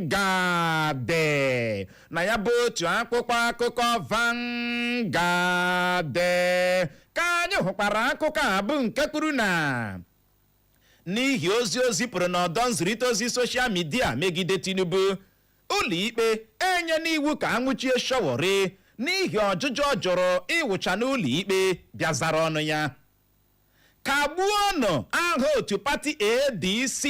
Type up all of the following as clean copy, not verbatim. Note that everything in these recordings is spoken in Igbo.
Vanguard. Na ya bụ otu akwụkwọ akụkọ Vanguard ka anyị hụkwara akụkọ a bụ nke kwuru na n'ihi ozi o zipụrụ n'ọdọ nzirịta ozi social media megide Tinubu, ụlọikpe enye n'iwu ka anwụchie Sowore n'ihi ọjụjụ ọ jụrụ ịwụcha n'ụlọ ikpe bịa zara ọnụ ya. Kagbuonụ aha otu pati ADC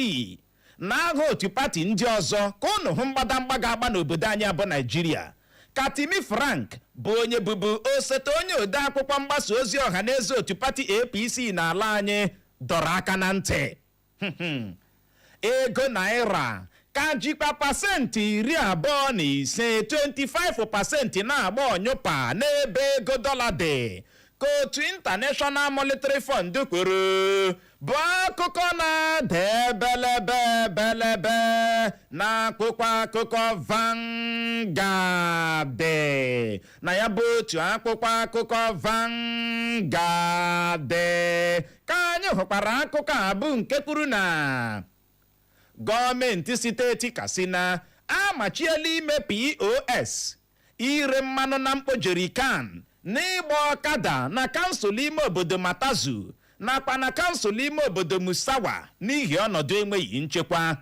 na aha otu pati ndị ọzọ ka unu hụ mgbadamgba ga-agba n'obodo anyị abụ Naijiria, ka Timi Frank, bụ onye bụbu osote onye ode akwụkwọ mgbasa ozi ọha na eze otu pati APC n'ala anyị, dọrọ aka na ntị. Ego naira ka jikwa 25%, 25%, na-agba ọnyụpa n'ebe ego dọla dị, ka otu International Monetary Fund kwuru, bụ akụkọ na-ada ebelebe ebelebe na akwụkwọ akụkọ Vanguard. Na ya bụ otu akwụkwọ akụkọ Vanguard ka anyị hụkwara akụkọ a bụ nke kwuru na gọọmenti steeti Katsina amachiela ime POS, ire mmanụ na mkpo jerrycan na ịgba ọkada na kansụl ime obodo Matazu nakwa na kansụl ime obodo Musawa n'ihi ọnọdụ enweghị nchekwa.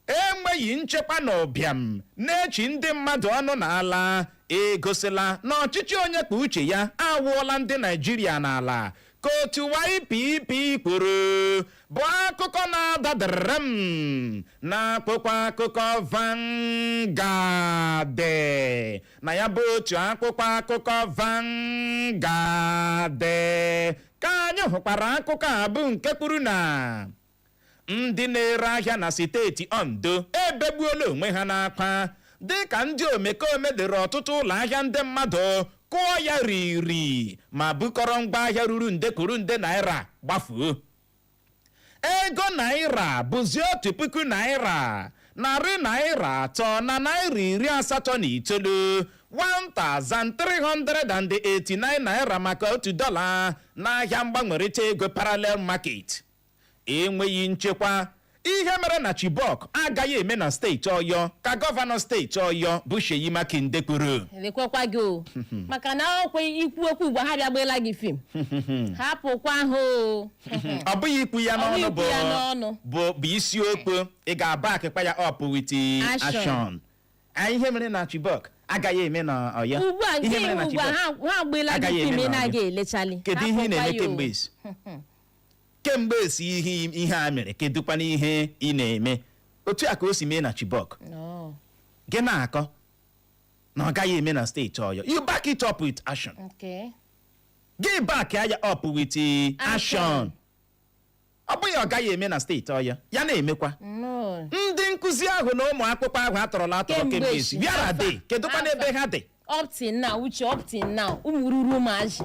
Enweghị nchekwa na ụbịam na-echi ndị mmadụ ọnụ n'ala egosila na ọchịchị onye kpa uche ya awụọla ndị Naijiria n'ala, ka otu YPP kwuru, bụ akụkọ na-adadịrị m n'akwụkwọ akụkọ Vanguard. Na ya bụ otu akwụkwọ akụkọ Vanguard ka anyị hụkwara akụkọ a bụ nke kwuru na ndị na-ere ahịa na steeti Ondo ebegbuola onwe ha n'akwa dịka ndị omekome dere ọtụtụ ụlọ ahịa ndị mmadụ kụọ ya riri ma bukọrọ ngwaahịa ruru nde kwuru nde naira gbafuo. Ego naira bụzi ₦1,389, 1389 naira maka $1 n'ahịa mgbanwerịta ego parallel market. Enweghị nchekwa, ihe mere na Chibok agaghị eme na steeti Ọyọ, ka gọvanọ steeti Ọyọ bụ Seyi Makinde kwuru. Lekwekwa gị o, maka na ọkwa ikwu okwu ugbu a, ha bịa gbeela gị fim, hapụkwa ha o. Ọ bụghị ikwu ya Ọ bụghị n'ọnụ ikwu bụ ya n'ọnụ. bụ isiokwu. Ị ga-aba akịkpa ya up with Action. action. Ihe mere na Chibok agaghị eme na Ọyọ. Ugbu a nke Ihe mere na ugbu a Chibok ha agbeela gị agaghị fim eme ị na na-aga Ọyọ. elechali. Kedu ihe ị na-eme Hapụkwa ya o. kemgbe esi kemgbe esi ihe a mere? Kedụkwana ihe ị na-eme? Otu a ka o si mee na Chibok. No. Gị na-akọ na ọ gaghị eme na steeti Ọyọ, you back it up with action. Gị back ya up with action. Ọ bụghị ọ gaghị eme na steeti Ọyọ, ya na-emekwa. No. Ndị nkụzi ahụ na ụmụ akwụkwọ ahụ atọrọla atọrọ Kemgbe kemgbe echi. esi, where are they? Kedụkwa n'ebe ha dị? Up till now, Uche, up till now, ụmụ ruru ụmụazị,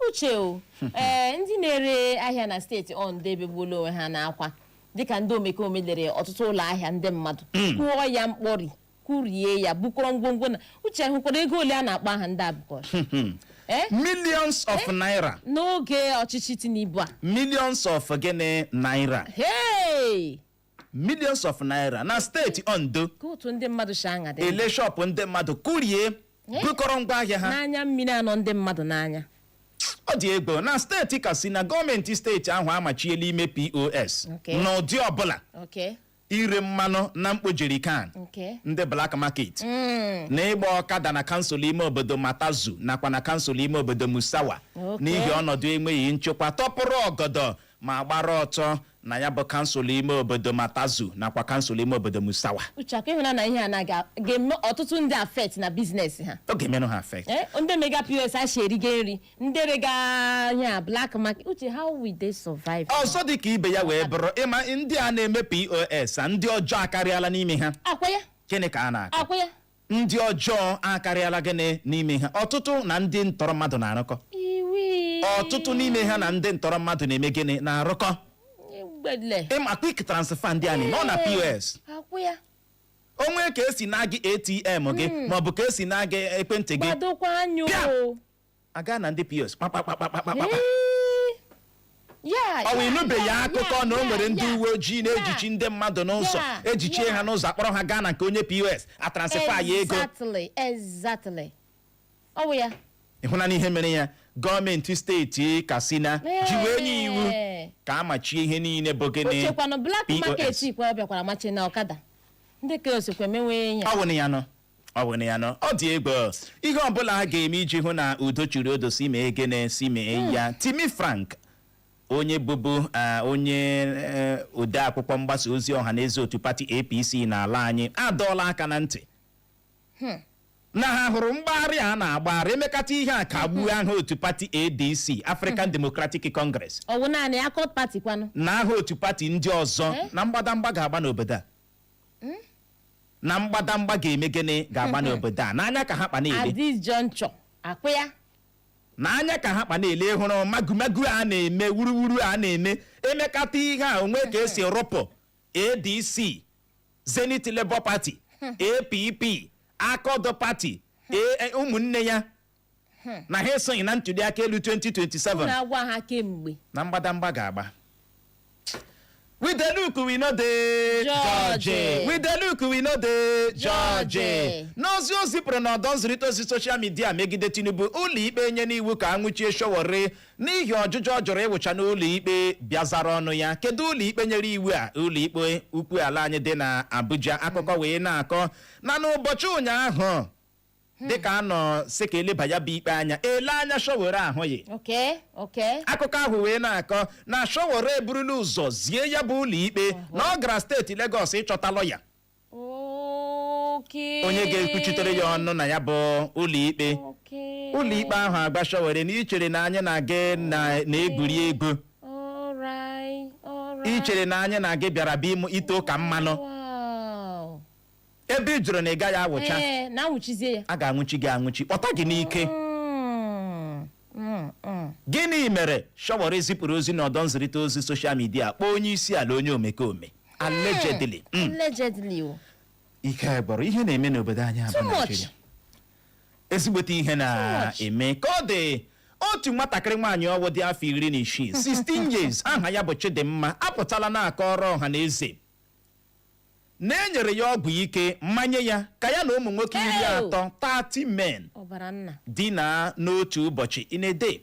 Uche o, ee, ndị na-ere ahịa na steeti Ondo ebegbuola onwe ha n'akwa dịka ndị omekome lere ọtụtụ ụlọ ahịa ndị mmadụ, kụọ ya mkpọri, kụrie ya, bukọrọ ngwongwo. Na Uche, hụkwara ego ole a na-akpọ aha ndị abụkọrọ, ee? Millions of naira. N'oge ọchịchị Tinubu a. Millions of gịnị? Naira. Hey! Millions of naira na steeti Ondo. Ka otu ndị mmadụ si aṅa dị. Ele shop ndị mmadụ, kụrie, bukọrọ ngwaahịa ha. N'anya mmiri anọ ndị mmadụ n'anya. Ọ dị egwu. Na steeti Katsina, gọọmenti steeti ahụ amachiela ime POS n'ụdị ọbụla, ire mmanụ na mkpo jerrycan, ndị black market, na ịgba ọkada na kansụl ime obodo Matazu nakwa na kansụl ime obodo Musawa n'ihi ọnọdụ enweghị nchekwa tọpụrụ ọgọdọ ma gbara ọtọ na ya bụ kansụl ime obodo Matazu nakwa kansụl ime obodo Musawa. Uche, akwa ịhụna na ihe a na ga-eme ọtụtụ ndị affect na business ha. Ọ ga-emerụ ha affect. Eh, ndị mega POS a si erige nri, ndị rega ihe a black market, Uche, how will they survive? Ọzọ dị ka ibe ya wee bụrụ, ịma ndị a na-eme POS a, ndị ọjọọ akarịala n'ime ha. Akwa ya. Gịnị ka a na-akọ? Akwa ya. Ndị ọjọọ akarịala gịnị n'ime ha. Ọtụtụ na ndị ntọrọ mmadụ na-arụkọ. Iwi. Ọtụtụ n'ime ha na ndị ntọrọ mmadụ na-eme gịnị? Na-arụkọ. Gbele. Ịma quick transfer ndị a na-eme, ọ na POS. Akwa ya. Onwe ka esi na gị ATM gị maọbụ ka esi na gị ekwentị gị. Gbadokwa anya. Pịa! O. Aga na ndị POS kpakpakpakpakpakpa. Ee. Ọ wụ ịnụbeghị akụkọ na o nwere ndị uwe ojii na-ejichi ndị mmadụ n'ụzọ, ejichie ha n'ụzọ, akpọrọ ha gaa na nke onye POS, a transfer ya ego? Exactly, ọ bụ ya. Ịhụna ihe mere ya, gọọmenti steeti Katsina ji wee nye iwu ka a machie ihe niile bụ gịnị? Uchekwanụ black POS. market kwa bịakwara machi na ọkada ndị ka osikwa emenwe ya. Ọ wụ na ya nọ, ọ wụ na ya nọ. Ọ dị egwu. Ihe ọbụla a ga-eme iji hụ na udo chiri odo, si mee gịnị? Si mee ya. Timi Frank, onye bụbu onye ode akwụkwọ mgbasa ozi ọha na eze otu pati APC n'ala anyị, adọọla aka na ntị na ha hụrụ mgbagharị a na-agbagharị emekata ihe a kagbuo aha otu pati ADC, African Democratic Congress, Ọ wụ naanị Accord Party kwanụ? na aha otu pati ndị ọzọ, Eh? na mgbadamgba ga-agba n'obodo a, na mgbadamgba ga-eme gịnị? Ga-agba n'obodo a n'anya ka ha kpa na-ele. At this juncture, akpụ ya. N'anya ka ha kpa na-ele. Hụrụ magumagu a na-eme, wuruwuru a na-eme, emekata ihe a onwe ka esi rụpụ ADC, Zenith Labour Party, APP, Accord Party, ụmụnne ya, na ha esoghị na ntuli aka elu 2027, Na-agwa ha kemgbe. Na mgbadamgba ga-agba. We dey look, we no dey George. judge. We dey look, we no dey judge. George. N'ozi o zipụrụ n'ọdọ nzirịta ozi social media megide Tinubu, ụlọ ikpe nye n'iwu ka anwụchie Sowore n'ihi ọjụjụ ọ jụrụ ịwụcha n'ụlọ ikpe bịa zara ọnụ ya. Kedu ụlọ ikpe nyere iwu a? Ụlọ ikpe ukwu ala anyị dị na Abuja. Akụkọ wee na-akọ na n'ụbọchị ụnyaahụ, dịka a nọ sị ka eleba ya bụ ikpe anya, ele anya Sowore ahụghị. Akụkọ ahụ wee na-akọ na Sowore eburula ụzọ zie ya bụ ụlọ ikpe na ọ gara steeti Legọs ịchọta lọya, onye ga-ekwuchitere ya ọnụ na ya bụ ụlọ ikpe. Ụlọ ikpe ahụ agba Sowore na ichere na anyị na gị na-egwuri egwu, ichere na anyị na gị bịara bụ ịmụ ite ụka mmanụ, ebe ị jụrụ na ị gaghị awụcha. Ee, na anwụchizie ya. A ga-anwụchi gị anwụchi, kpọta gị n'ike. Gịnị mere Sowore zipụrụ ozi n'ọdọ nzirịta ozi social media kpọọ onye isi ala onye omekome, allegedly? Allegedly o. Ike gbọrọ ihe na-eme n'obodo anyị abụ Too much. Naịjirịa. Ezigbote ihe na-eme ka ọ dị. Otu nwatakịrị nwaanyị ọwụ dị afọ 16, 16 years, aha ya bụ Chidimma, apụtala na-akọrọ ọha na eze na e nyere ya ọgwụ ike, mmanye ya ka ya na ụmụ nwoke iri Ew. atọ, 30 men, Ọbara nna. dinaa n'otu ụbọchị, in a day,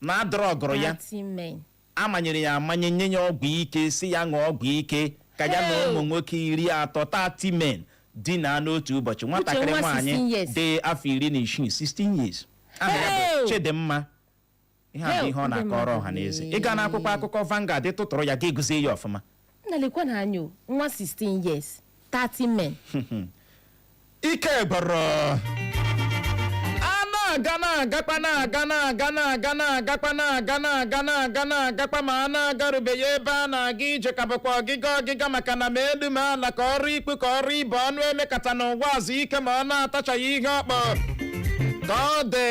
na adrọgụrụ ya. 30 men. Amanyere ya amanye, nye ya ọgwụ ike, si ya ṅụọ ọgwụ ike ka ya na Hey! ụmụ nwoke 30, 30 men, dinaa n'otu ụbọchị. Nwatakịrị nwa nwaanyị 16 years. dị afọ 16, 16 years, aha ya bụ Hey! Chidimma. Ihe a bụ Hey! ihe ọ Ndị na-akọrọ mmadụ. ọha na eze. Ị gaa n'akwụkwọ akụkọ Vanguard, tụtụrụ ya, ga-eguzie ya ọfụma. Nna, lekwa na anya o, nwa 16 years, 30 men. Ike gbọrọ a na-aga, na-agakwa, na-aga, na-aga, na-aga, na-agakwa, na-aga, na-aga, na-aga, na-agakwa, ma a na-agarubeghị ebe a na-aga ije, ka bụkwa ọgịga ọgịga, maka na ma elu ma ala, ka ọrụ ikpu ka ọrụ ibe ọnụ emekata n'ụwa azụ ike ma ọ na-atachaghị ihe ọkpọ ka ọ dị.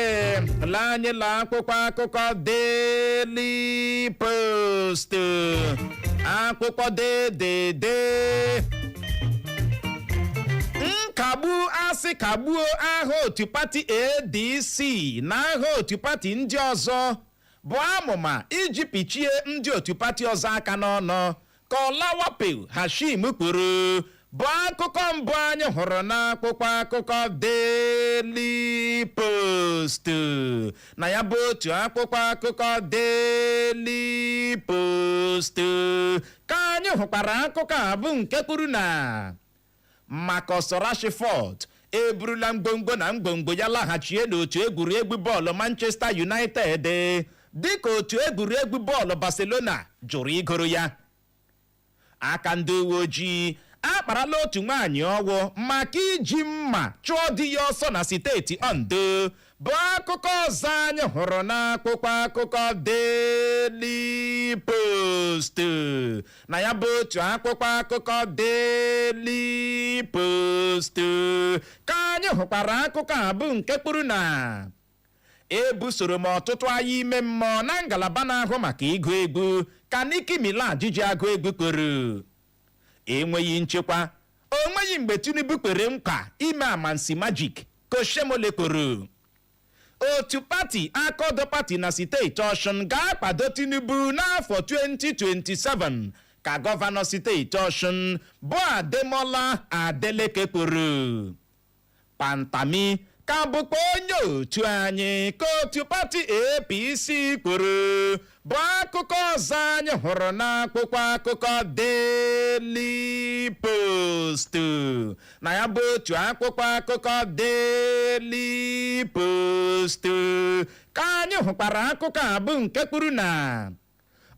Lee anyị la akwụkwọ akụkọ Daily Post, akwụkwọ dedede. Nkagbu asị kagbuo aha otu pati ADC na aha otu pati ndị ọzọ bụ amụma iji pichie ndị otu pati ọzọ aka n'ọnụ, ka Olawope Hashim kwuru, bụ akụkọ mbụ anyị hụrụ n'akwụkwọ akụkọ Daily Post. Na ya bụ otu akwụkwọ akụkọ Daily Post ka anyị hụkwara akụkọ a bụ nke kwuru na Marcus Rashford eburula ngwongwo na ngwongwo ya laghachie n'otu egwuregwu bọọlụ Manchester United, dịka otu egwuregwu bọọlụ Barcelona jụrụ igoro ya. Aka ndị uwe ojii akparala otu nwaanyị ọgwụ maka iji mma chụọ di ya ọsọ na steeti Ondo, bụ akụkọ ọzọ anyị hụrụ n'akwụkwọ akụkọ Daily Post. Na ya bụ otu akwụkwọ akụkọ Daily Post ka anyị hụkwara akụkọ a bụ nke kwuru na ebusoro m ọtụtụ agha ime mmụọ na ngalaba na-ahụ maka ịgụ egwu, ka Nicki Minaj ji agụ egwu kwuru. Enweghị nchekwa, o nweghị mgbe Tinubu kwere nkwa ime amansi magic, ka Oshiomhole kwuru. Otu pati Accord Party na steeti Ọshụn ga-akwado Tinubu n'afọ 2027, ka gọvanọ steeti Ọshụn bụ Ademola Adeleke kwuru. Pantami ka bụkwa onye otu anyị, ka otu pati APC kwuru, bụ akụkọ ọzọ anyị hụrụ n'akwụkwọ akụkọ Daily Post. Na ya bụ otu akwụkwọ akụkọ Daily Post ka anyị hụkwara akụkọ a bụ nke kwuru na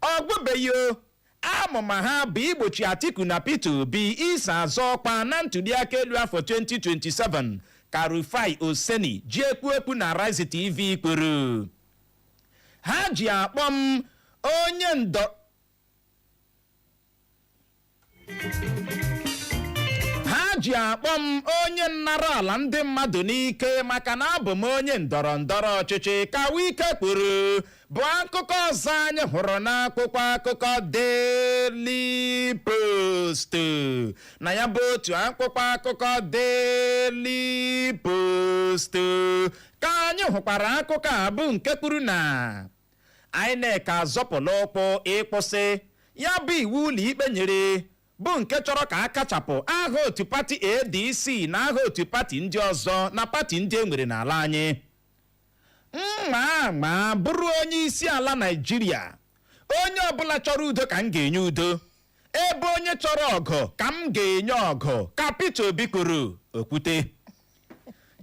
ọ gwụbeghị o, amụma ha bụ igbochi Atiku na Peter Obi iso azọ ọkwa na ntụliaka elu afọ 2027, ka Rufai Oseni ji ekwu ekwu na Arise TV kwuru. Ha ji akpọ m onye ndọ ha ji akpọ m onye nnara ala ndị mmadụ n'ike maka na abụ m onye ndọrọ ndọrọ ọchịchị, ka Wike kwuru, bụ akụkọ ọzọ anyị hụrụ n'akwụkwọ akụkọ Daily Post. Na ya bụ otu akwụkwọ akụkọ Daily Post ka anyị hụkwara akụkọ a bụ nke kwuru na INEC azọpụla ụkwụ ịkwụsị ya bụ iwu ụlọikpe nyere bụ nke chọrọ ka a kachapụ aha otu pati ADC na aha otu pati ndị ọzọ na pati ndị e nwere n'ala anyị. Mma ma bụrụ onye isi ala Naijiria, onye ọbụla chọrọ udo ka m ga-enye udo, ebe onye chọrọ ọgụ ka m ga-enye ọgụ, ka Peter Obi kwuru. Okwute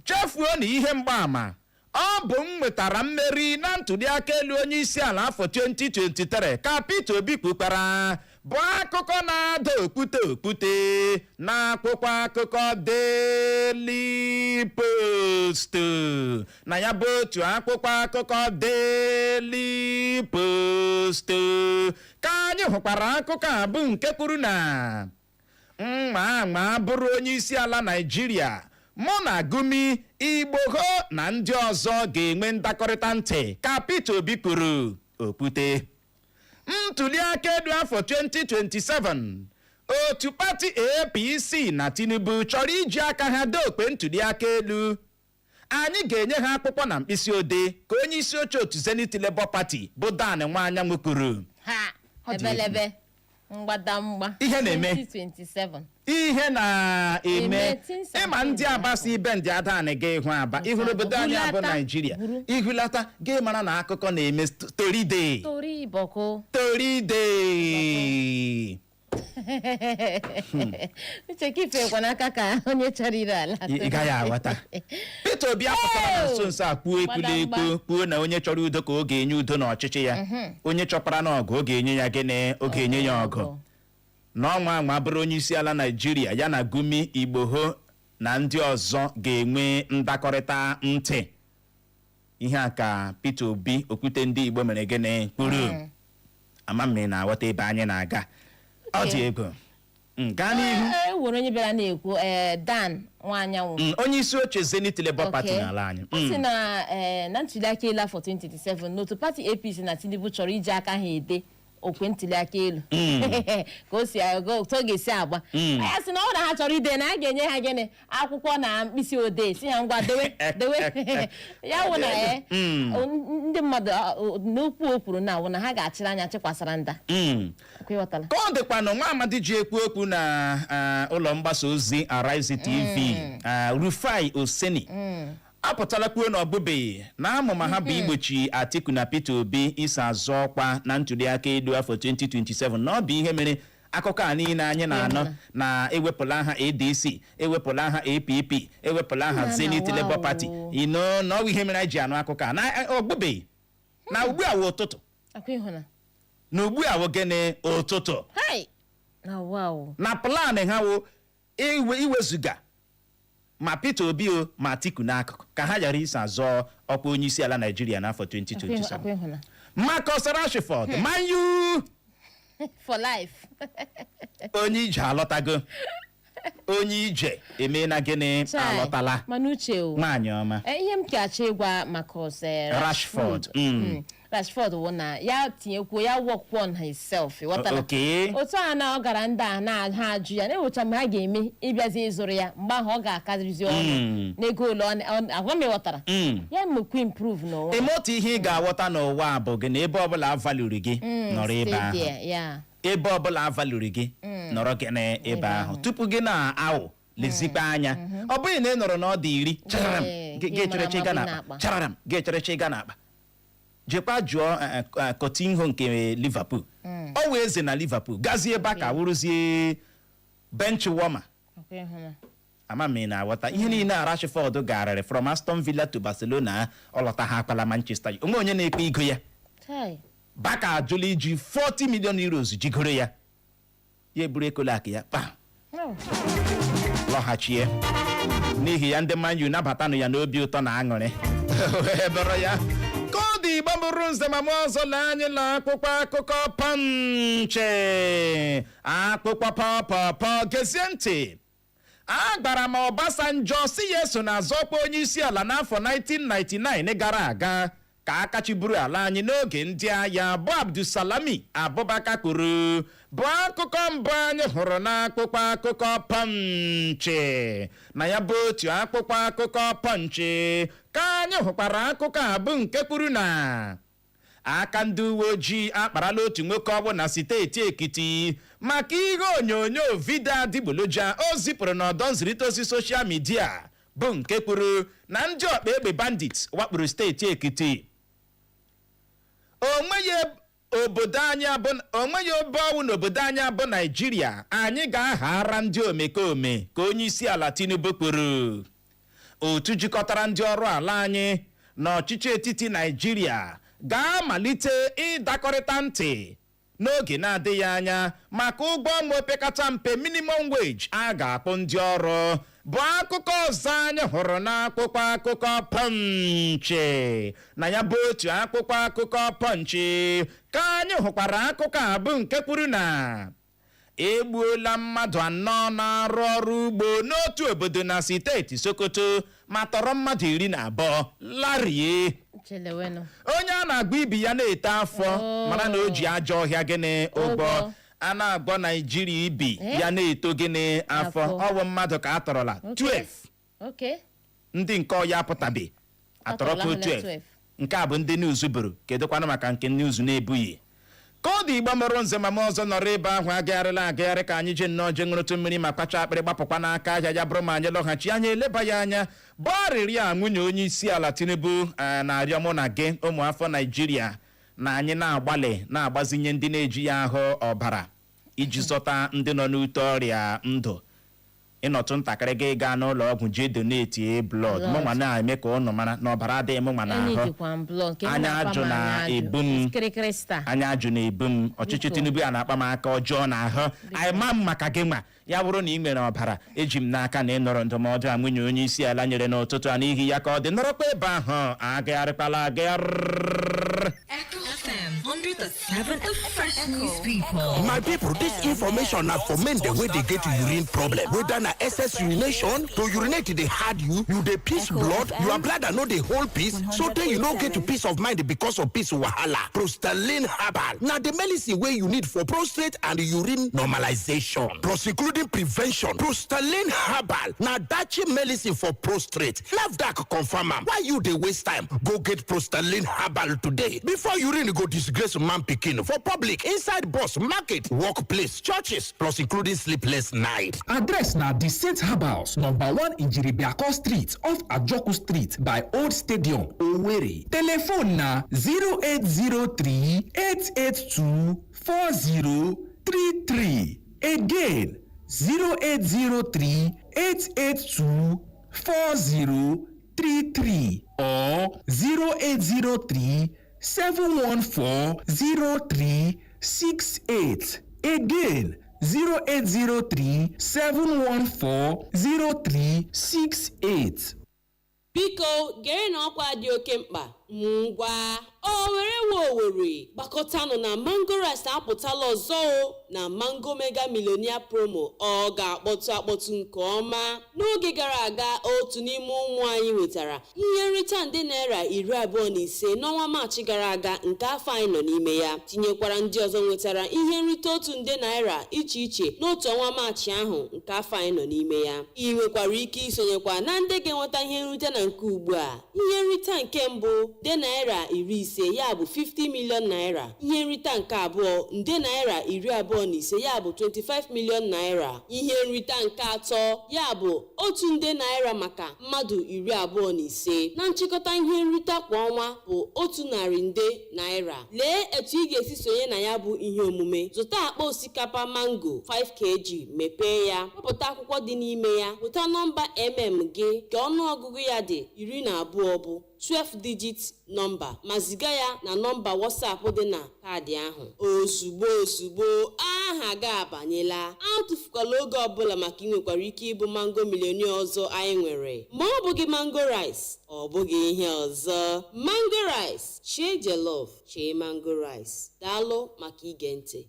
chefuo na ihe mgbaama ọ bụ m nwetara mmeri na ntụliaka elu onye isi ala afọ 2023, ka Peter Obi kwukwara, bụ akụkọ na-ada okwute okwute n'akwụkwọ akụkọ Daily Post. Na ya bụ otu akwụkwọ akụkọ Daily Post ka anyị hụkwara akụkọ a bụ nke kwuru na mma ma bụrụ onye isi ala Naijiria, mụ na Gumi, Igboho na ndị ọzọ ga-enwe ndakọrịta ntị, ka Peter Obi kwuru. Okwute ntụliaka elu afọ 2027, otu pati APC na Tinubu chọrọ iji aka ha dee ntụliaka elu, anyị ga-enye ha akwụkwọ na mkpịsị odee, ka onye isi oche otu Zenith Labour Party bụ Dan Nwanyanwụ kwuru. Ha. Ọ dị. Ebelebe mgbadamgba. Ihe na-eme. 2027. Ihe na-eme. Eme things. Ịma ndị Aba si ibe ndị Adanị ga ịhụ Aba, ịhụrụ obodo anyị abụ Hulata, Naijiria. buru. Ihulata gị mara na akụkọ na-eme, story day. Tori bọko. Story day. Uche ka ifekwa n'aka ka onye chọrọ ire ala. Ị gaghị aghọta. Peter Obi apụtara na nso nso a kwuo ekwula Gbadamgba. ekwu kwuo na onye chọrọ udo ka ọ ga-enye udo n'ọchịchị ya, onye chọkwara na ọgụ, ọ ga-enye ya gịnị? Ọ ga-enye ya ọgụ. N'ọnwa anwa bụrụ onye isi ala Naijiria, ya na Gumi, Igboho na ndị ọzọ ga-enwe ndakọrịta ntị. Ihe a ka Peter Obi, okwute ndị Igbo, mere gịnị? Kwuru. Ama m na-aghọta ebe anyị na-aga. Ọ dị egwu. Gaa n'ihu. E nwere onye bịara na-ekwu, ee, Dan Nwanyanwụ. Onye isi oche Zenith Labour Party n'ala anyị. Ọ sị na ee, na ntụliaka elu afọ 2027, n'otu pati APC na Tinubu chọrọ iji aka ha ede okwe ntụliaka elu ka o si aga, otu ọ ga-esi agba. Ya sị na ọ na ha chọrọ ide, na a ga-enye ha gịnị? Akwụkwọ na mkpịsị odee, si ha ngwa dewe dewe. Ya wụ na ee, ndị mmadụ n'okwu o kwuru na awụ na ha ga-achịrị anya chịkwasara nda. Ọkwa ịghọtala? Ka ọ dịkwanụ, nwa amadi ji ekwu okwu na ụlọ mgbasa ozi Arise TV, Rufai Oseni, apụtala kwuo na ọ bụbeghị na amụma ha bụ igbochi Atiku na Peter Obi iso azọ ọkwa na ntụliaka elu afọ 2027, na ọ bụ ihe mere akụkọ a niile anyị na-anọ na ewepụla aha ADC, ewepụla aha APP, ewepụla aha Na, Zenith na, Labour wow. Party ino, na ọ bụ ihe mere anyị ji anụ akụkọ a na ọ bụbeghị na ugbu a wụ ụtụtụ. Akwa ịhụna. Na ugbu a wụ gịnị? Ụtụtụ. Hai, na wow. Na plan ha wụ iwezuga ma Peter Obi o ma Atiku n'akụkụ ka ha ghara iso azọ ọkwa onye isi ala Naijiria n'afọ 2027. Akwa ịhụna. Marcus Rashford, Man U For life. Onye ije alọtago, onye ije emeela gịnị? Chai, Alọtala. Mana uche o. Nwaanyị ọma. Ihe m ka achọ ịgwa Marcus Rashford. Rashford wụ na ya tinyekwuo ya, work on himself, ịghọtala? Otu a na ọ gara, ndị a na ha ajụ ya na-enwecha mgbe ha ga-eme ịbịazi ịzụrụ ya, mgbe ahụ ọ ga-akarịzi ọnụ n'ego ole agwa m, ịghọtara? Ya mekwa improve n'onwe. Ime otu ihe ị ga-aghọta n'ụwa a bụ gị na ebe ọbụla avaluri gị, nọrọ ebe Stay ahụ. there, yeah. Ebe ọbụla avaluri gị, nọrọ gị n'ebe ahụ tupu gị na-awụ lezikwa anya. Ọ bụghị na ị nọrọ n'ọdụ 10 chararam, gị gị echerecha ịga mara n'akpa n'akpa. Chararam, gị echerecha ịga n'akpa. Jekwa jụọ Coutinho nke Liverpool. Ọ wee eze na Liverpool, gazie ebe a ka wụrụzie bench warmer. Ọkwa ịhụna. Ama m ị na-aghọta ihe niile a Rashford garịrị from Aston Villa to Barcelona, ọ lọta ha akpala Manchester, onwe onye na-ekpe igo ya. Chai. Barca ajụla iji €40 million jigoro ya, ya eburu ekolak ya kpa Oh. lọghachie. N'ihi ya, ndị Man U nabatanụ ya n'obi ụtọ na aṅụrị wee bụrụ ya ka ọ dị. Igbo bụrụ nze ma mụ ọzọ, lee anyị na akwụkwọ akụkọ Punch, akpụkpọ pọpọpọ. Gezie ntị, agbara m Obasanjo si ya eso na azọkwa onye isi ala n'afọ 1999 gara aga ka akachiburu ala anyị n'oge ndị agha, bụ Abdulsalami Abubakar kwuru, bụ akụkọ mbụ anyị hụrụ n'akwụkwọ akụkọ Punch. Na ya bụ otu akwụkwọ akụkọ Punch ka anyị hụkwara akụkọ a bụ nke kwuru na aka ndị uwe ojii akparala otu nwoke ọ bụ na steeti Ekiti maka ihe onyonyo video adịgboloja o zipụrụ n'ọdọ nzirịta ozi social media, bụ nke kwuru na ndị ọkpa egbe bandit wakporo steeti Ekiti. Onweghị obodo anyị abụ, onweghị ebe ọwụ n'obodo anyị abụ Naijiria anyị ga-aghara ndị omekome, ka onye isi ala Tinubu kwuru. Otu jikọtara ndị ọrụ ala anyị na ọchịchị etiti Naijiria ga-amalite ịdakọrịta ntị n'oge na-adịghị anya maka ụgwọ ọnwa opekata mpe, minimum wage, a ga-akwụ ndị ọrụ, bụ akụkọ ọzọ anyị hụrụ n'akwụkwọ akụkọ Punch. Na ya bụ otu akwụkwọ akụkọ Punch ka anyị hụkwara akụkọ a bụ nke kwuru na egbuola mmadụ anọ na-arụ ọrụ ugbo n'otu obodo na steeti Sokoto ma tọrọ mmadụ 12 larie. Chelewenụ. Onye a na-agba ibi ya na-ete afọ mara na o ji ajọ ọhịa gịnị ụgwọ. Ụgwọ. A na-agwọ Naijiria ibi Eh? ya na-eto gịnị afọ. Afọ. Ọwụ mmadụ ka a tọrọla 12. Ndị nke ọya apụtabe atọrọkwa Atọrọla ha na 12. 12. Nke a bụ ndị news buru. Kedụkwanụ maka nke news na-ebughị? Ka ọ dị, Igbo mụrụ nze ma m ọzọ, nọrọ ebe ahụ, agagharịla agagharị ka anyị jee nnọọ jee ṅụrụtụ mmiri ma kpacha akpịrị, gbapụkwa n'aka ahịa. Ya bụrụ ma anyị lọghachi, anyị eleba ya anya bụ arịrịọ a nwunye onye isi ala Tinubu na-arịọ mụ na gị, ụmụ afọ Naijiria, na anyị na-agbalị na-agbazinye ndị na-eji ya ahụ ọbara iji zọta ndị nọ n'ute ọrịa ndụ. Ịnọtụ ntakịrị gị gaa n'ụlọ ọgwụ jee donate blood. Blood. Mụnwa na-eme ka ụnụ mara na ọbara adịghị mụnwa n'ahụ. Enidikwa m blood nke m Anya na-akpa ajụ m anya ajụ. na-ebu m. Kirikiri star. Anya ajụ na-ebu m. Ọchịchị Biko. Tinubu a na-akpa m aka ọjọọ n'ahụ. Anyị ma m maka gị nwa ya bụrụ na ị nwere ọbara, eji m n'aka na ị nọrọ ndụmọdụ a nwunye onye isi ala nyere n'ụtụtụ a. N'ihi ya, ka ọ dị, nọrọkwa ebe ahụ, agagharịkwala agagharị. Echo FM 100.7, the fresh news people. My people, this information na for men dem wey dey get urine problem. Whether na excess urination, to urinate dey hard you, you dey piss Echo blood, FM. Your bladder no dey hold piss, so tey you no get peace of mind because of piss wahala. Prostalin Herbal na the medicine wey you need for prostate and urine normalization. Plus including prevention. Prostalin Herbal na dachi medicine for prostate. NAFDAC confirm am. Why you dey waste time? Go get Prostalin Herbal today before urine go disgrace man pikin for public, inside bus, market, workplace, churches, plus including sleepless night. Address na The Saint Herbals, number 1 Ijiribiako Street, off Ajoku Street, by Old Stadium, Owerri. Telephone na 0803 882 4033. Again, 0803 882 4033 or 0803 714 0368. Again, 0803 714 0368. Biko gere na ọkwa dị oke mkpa. Ngwa, Owere nwe Owere, gbakọtanụ na Mango Rice apụtala ọzọ o na Mango Mega Millionaire Promo. Ọ ga-akpọtụ akpọtụ nke ọma. N'oge gara aga, otu n'ime ụmụ anyị nwetara ihe nrite nde naira 25 n'ọnwa Maachị gara aga nke afọ anyị nọ n'ime ya, tinyekwara ndị ọzọ nwetara ihe nrite 1 nde naira iche iche n'otu ọnwa Maachị ahụ nke afọ anyị nọ n'ime ya. Ị nwekwara ike isonyekwa na ndị ga-enweta ihe nrite na nke ugbu a. Ihe nrite nke mbụ, nde naira 50, ya bụ 50 million naira. Ihe nrite nke abụọ, nde naira 25, ya bụ 25 million naira. Ihe nrite nke atọ, ya bụ 1 nde naira maka mmadụ 25. Na nchịkọta, ihe nrite kwa ọnwa bụ 100 nde naira. Lee etu ị ga-esi sonye na ya bụ ihe omume: zụta akpa osikapa Mango 5 kg, mepee ya, wepụta akwụkwọ dị n'ime ya, weta nọmba gị ka ọnụọgụgụ ya dị 12, bụ 12 digit nọmba, ma ziga ya na nọmba WhatsApp dị na kaadị ahụ. Ozugbo ozugbo, aha gị abanyela. Atụfukwala oge ọbụla, maka ị nwekwara ike ịbụ Mango Millionaire ọzọ anyị nwere. Ma ọ bụghị Mango Rice, ọ bụghị ihe ọzọ. Mango Rice, chie jollof, chie Mango Rice. Daalụ maka ige ntị.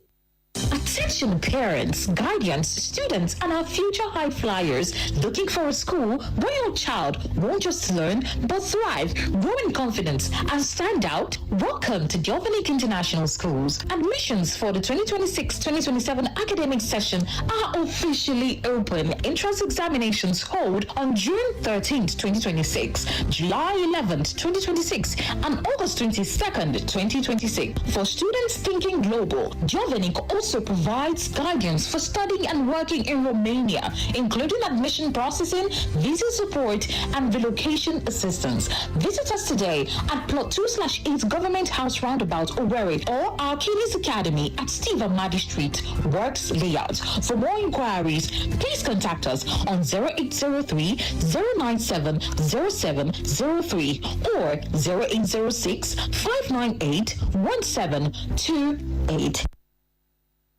Attention parents, guardians, students, and our future high flyers looking for a school where your child won't just learn but thrive, grow in confidence, and stand out. Welcome to Jovanic International Schools. Admissions for the 2026-2027 academic session are officially open. Entrance examinations hold on June 13th, 2026, July 11th, 2026, and August 22nd, 2026. For students thinking global, Jovanic also provides guidance for studying and working in Romania, including admission processing, visa support, and relocation assistance. Visit us today at Plot 2/8 Government House Roundabout, Owerri, or our Kiddies Academy at Steve Amadi Street, Works Layout. For more inquiries, please contact us on 0803 097 0703 or 0806 598 1728.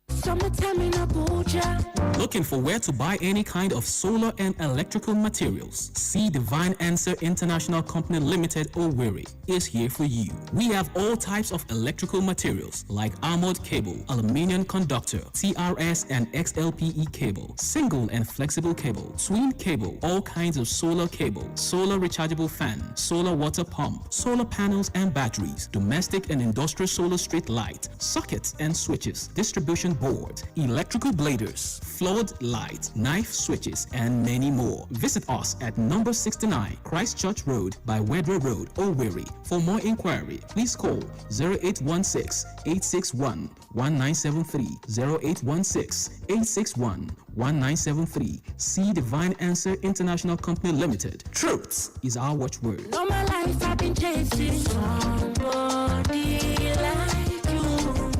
Summertime in Abuja. Looking for where to buy any kind of solar and electrical materials? See Divine Answer International Company Limited, Owerri, is here for you. We have all types of electrical materials like armored cable, aluminium conductor, TRS and XLPE cable, single and flexible cable, twin cable, all kinds of solar cable, solar rechargeable fan, solar water pump, solar panels and batteries, domestic and industrial solar street light, sockets and switches, distribution board, electrical bladers, flood light, knife switches, and many more. Visit us at number 69 Christchurch Road by Wedra Road, Owerri. For more inquiry, please call 0816 861 1973, 0816 861 1973. See Divine Answer International Company Limited. Truth is our watchword. All my life I've been chasing somebody like you.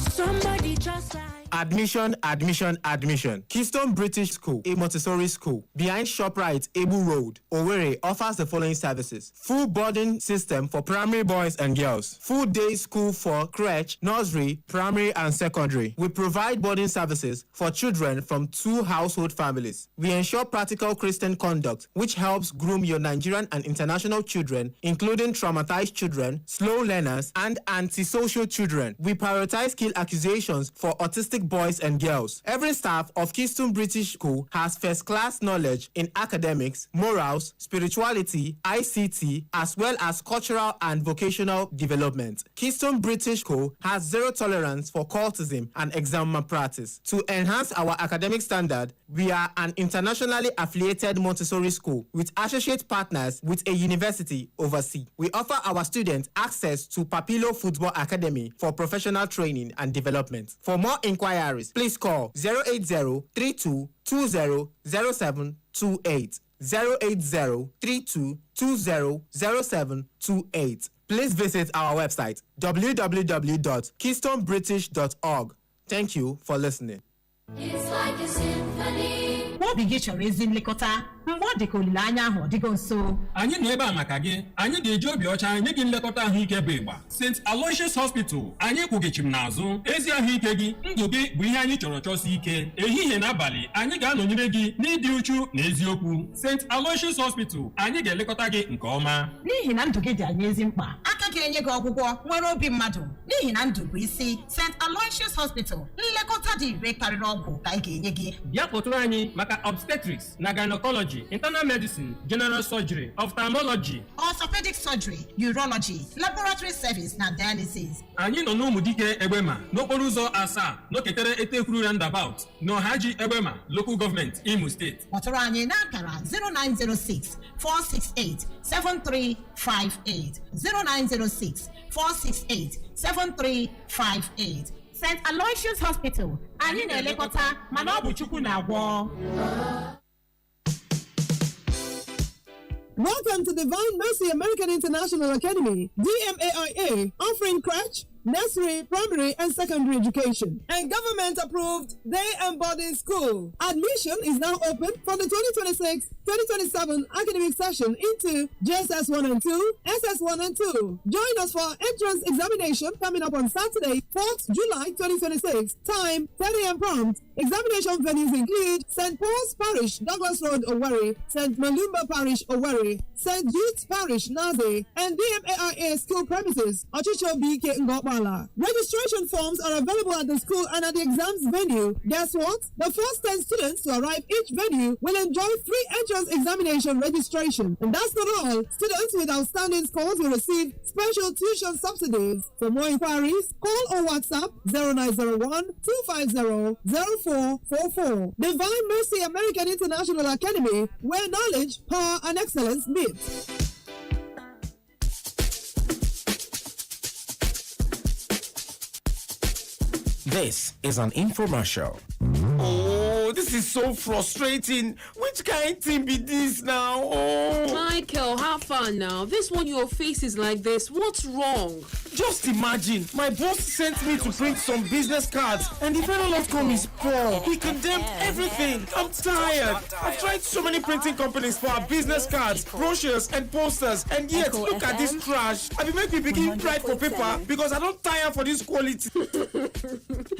Somebody just like Admission, admission, admission. Keystone British School, a Montessori school behind ShopRite, Ebu Road, Owerri, offers the following services: full boarding system for primary boys and girls, full day school for crèche, nursery, primary, and secondary. We provide boarding services for children from two household families. We ensure practical Christian conduct, which helps groom your Nigerian and international children, including traumatized children, slow learners, and antisocial children. We prioritize skill acquisitions for autistic boys and girls. Every staff of Keystone British School has first class knowledge in academics, morals, spirituality, ICT, as well as cultural and vocational development. Keystone British School has zero tolerance for cultism and exam malpractice. To enhance our academic standard, we are an internationally affiliated Montessori school with associate partners with a university overseas. We offer our students access to Papilo Football Academy for professional training and development. For more inquiries, please call 080 32 20 0728. 080 32 20 0728. Please visit our website www.keystonebritish.org. Thank you for listening. It's like a symphony. Mgbe obi gị chọrọ ezi nlekọta, mgbe ọ dị ka olileanya ahụ ọ dịgo nso. Anyị nọ ebe a maka gị. Anyị ga-eji obi ọcha nye gị nlekọta ahụike bụ ịgba. St. Aloysius Hospital, anyị kwụgịchim n'azụ. Ezi ahụike gị, ndụ gị bụ ihe anyị chọrọ chọsi ike. Ehihie na abalị, anyị ga-anọnyere gị n'ịdị uchu na eziokwu. St. Aloysius Hospital, anyị ga-elekọta gị nke ọma. N'ihi na ndụ gị dị anyị ezi mkpa. Aka ga-enye gị ọgwụgwọ nwere obi mmadụ, n'ihi na ndụ bụ isi. St. Aloysius Hospital, nlekọta dị ire karịrị ọgwụ ka anyị ga-enye gị. Bịa kpọtụrụ anyị maka obstetrics na gynecology, internal medicine, general surgery, ophthalmology, orthopedic surgery, urology, laboratory service na dialysis. Anyị nọ n'Ụmụdike Egbema, n'okporo ụzọ asaa n'oketere Etekwuru Roundabout, n'Ọhaji Egbema Local Government, Imo Steeti. Kpọtụrụ anyị n'akara 0906 468 7358, 0906 468 7358. St. Aloysius Hospital, anyị na-elekọta mana ọ bụ Chukwu na-agwọ. Welcome to Divine Mercy American International Academy, DMAIA, offering crèche, nursery, primary, and secondary education, and government approved day and boarding school. Admission is now open for the 2026 2027 academic session into JSS 1 and 2, SS 1 and 2. Join us for our entrance examination coming up on Saturday, 4th July 2026. Time 10 a.m. prompt. Examination venues include St. Paul's Parish, Douglas Road, Owerri, St. Malumba Parish, Owerri, St. Jude's Parish, Naze, and DMAIA school premises, Ochicho BK Ngopala. Registration forms are available at the school and at the exams venue. Guess what? The first 10 students to arrive each venue will enjoy free entrance examination registration. And that's not all. Students with outstanding scores will receive special tuition subsidies. For more inquiries, call or WhatsApp 0901 250 0444. Divine Mercy American International Academy, where knowledge, power, and excellence meet. This is an infomercial. Oh, this is so frustrating. Which kind thing be this now? Oh. Michael, have fun now. This one, your face is like this. What's wrong? Just imagine, my boss sent me to print some business cards and the final outcome is poor. He condemned everything. I'm tired. I've tried so many printing companies for our business cards, brochures, and posters, and yet look at this trash. I be make me begin write for paper because I don't tire for this quality.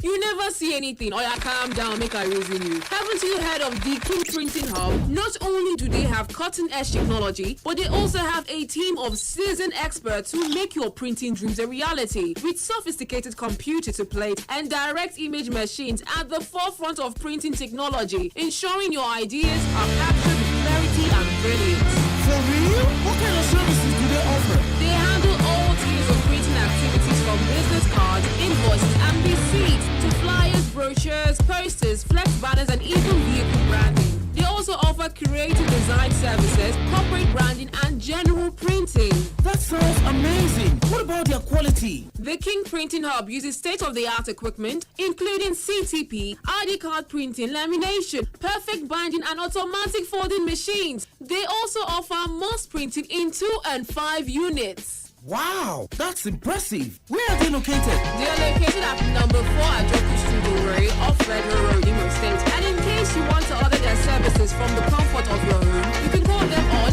You never see anything. Oh yeah, calm down, make I reason you. Haven't you heard of the King Printing Hub? Not only do they have cutting edge technology, but they also have a team of seasoned experts who make your printing dreams a reality. With sophisticated computer to plate and direct image machines at the forefront of printing technology, ensuring your ideas are captured with clarity and brilliance. For real? What kind of services do they offer? They handle all tiers of printing activities, from business cards, invoices, and receipts to flyers, brochures, posters, flex banners, and even vehicle branding. They also offer creative design services, corporate branding, and general printing. That sounds amazing. What about their quality? The King Printing Hub uses state of the art equipment, including CTP, ID card printing, lamination, perfect binding, and automatic folding machines. They also offer mass printing in 2 and 5 units. Wow, that's impressive. Where are they located? They are located at number 4 Ajoku Street, Owerri, off Federal Road, Imo State. And in case you want to order their services from the comfort of your home, you can call them on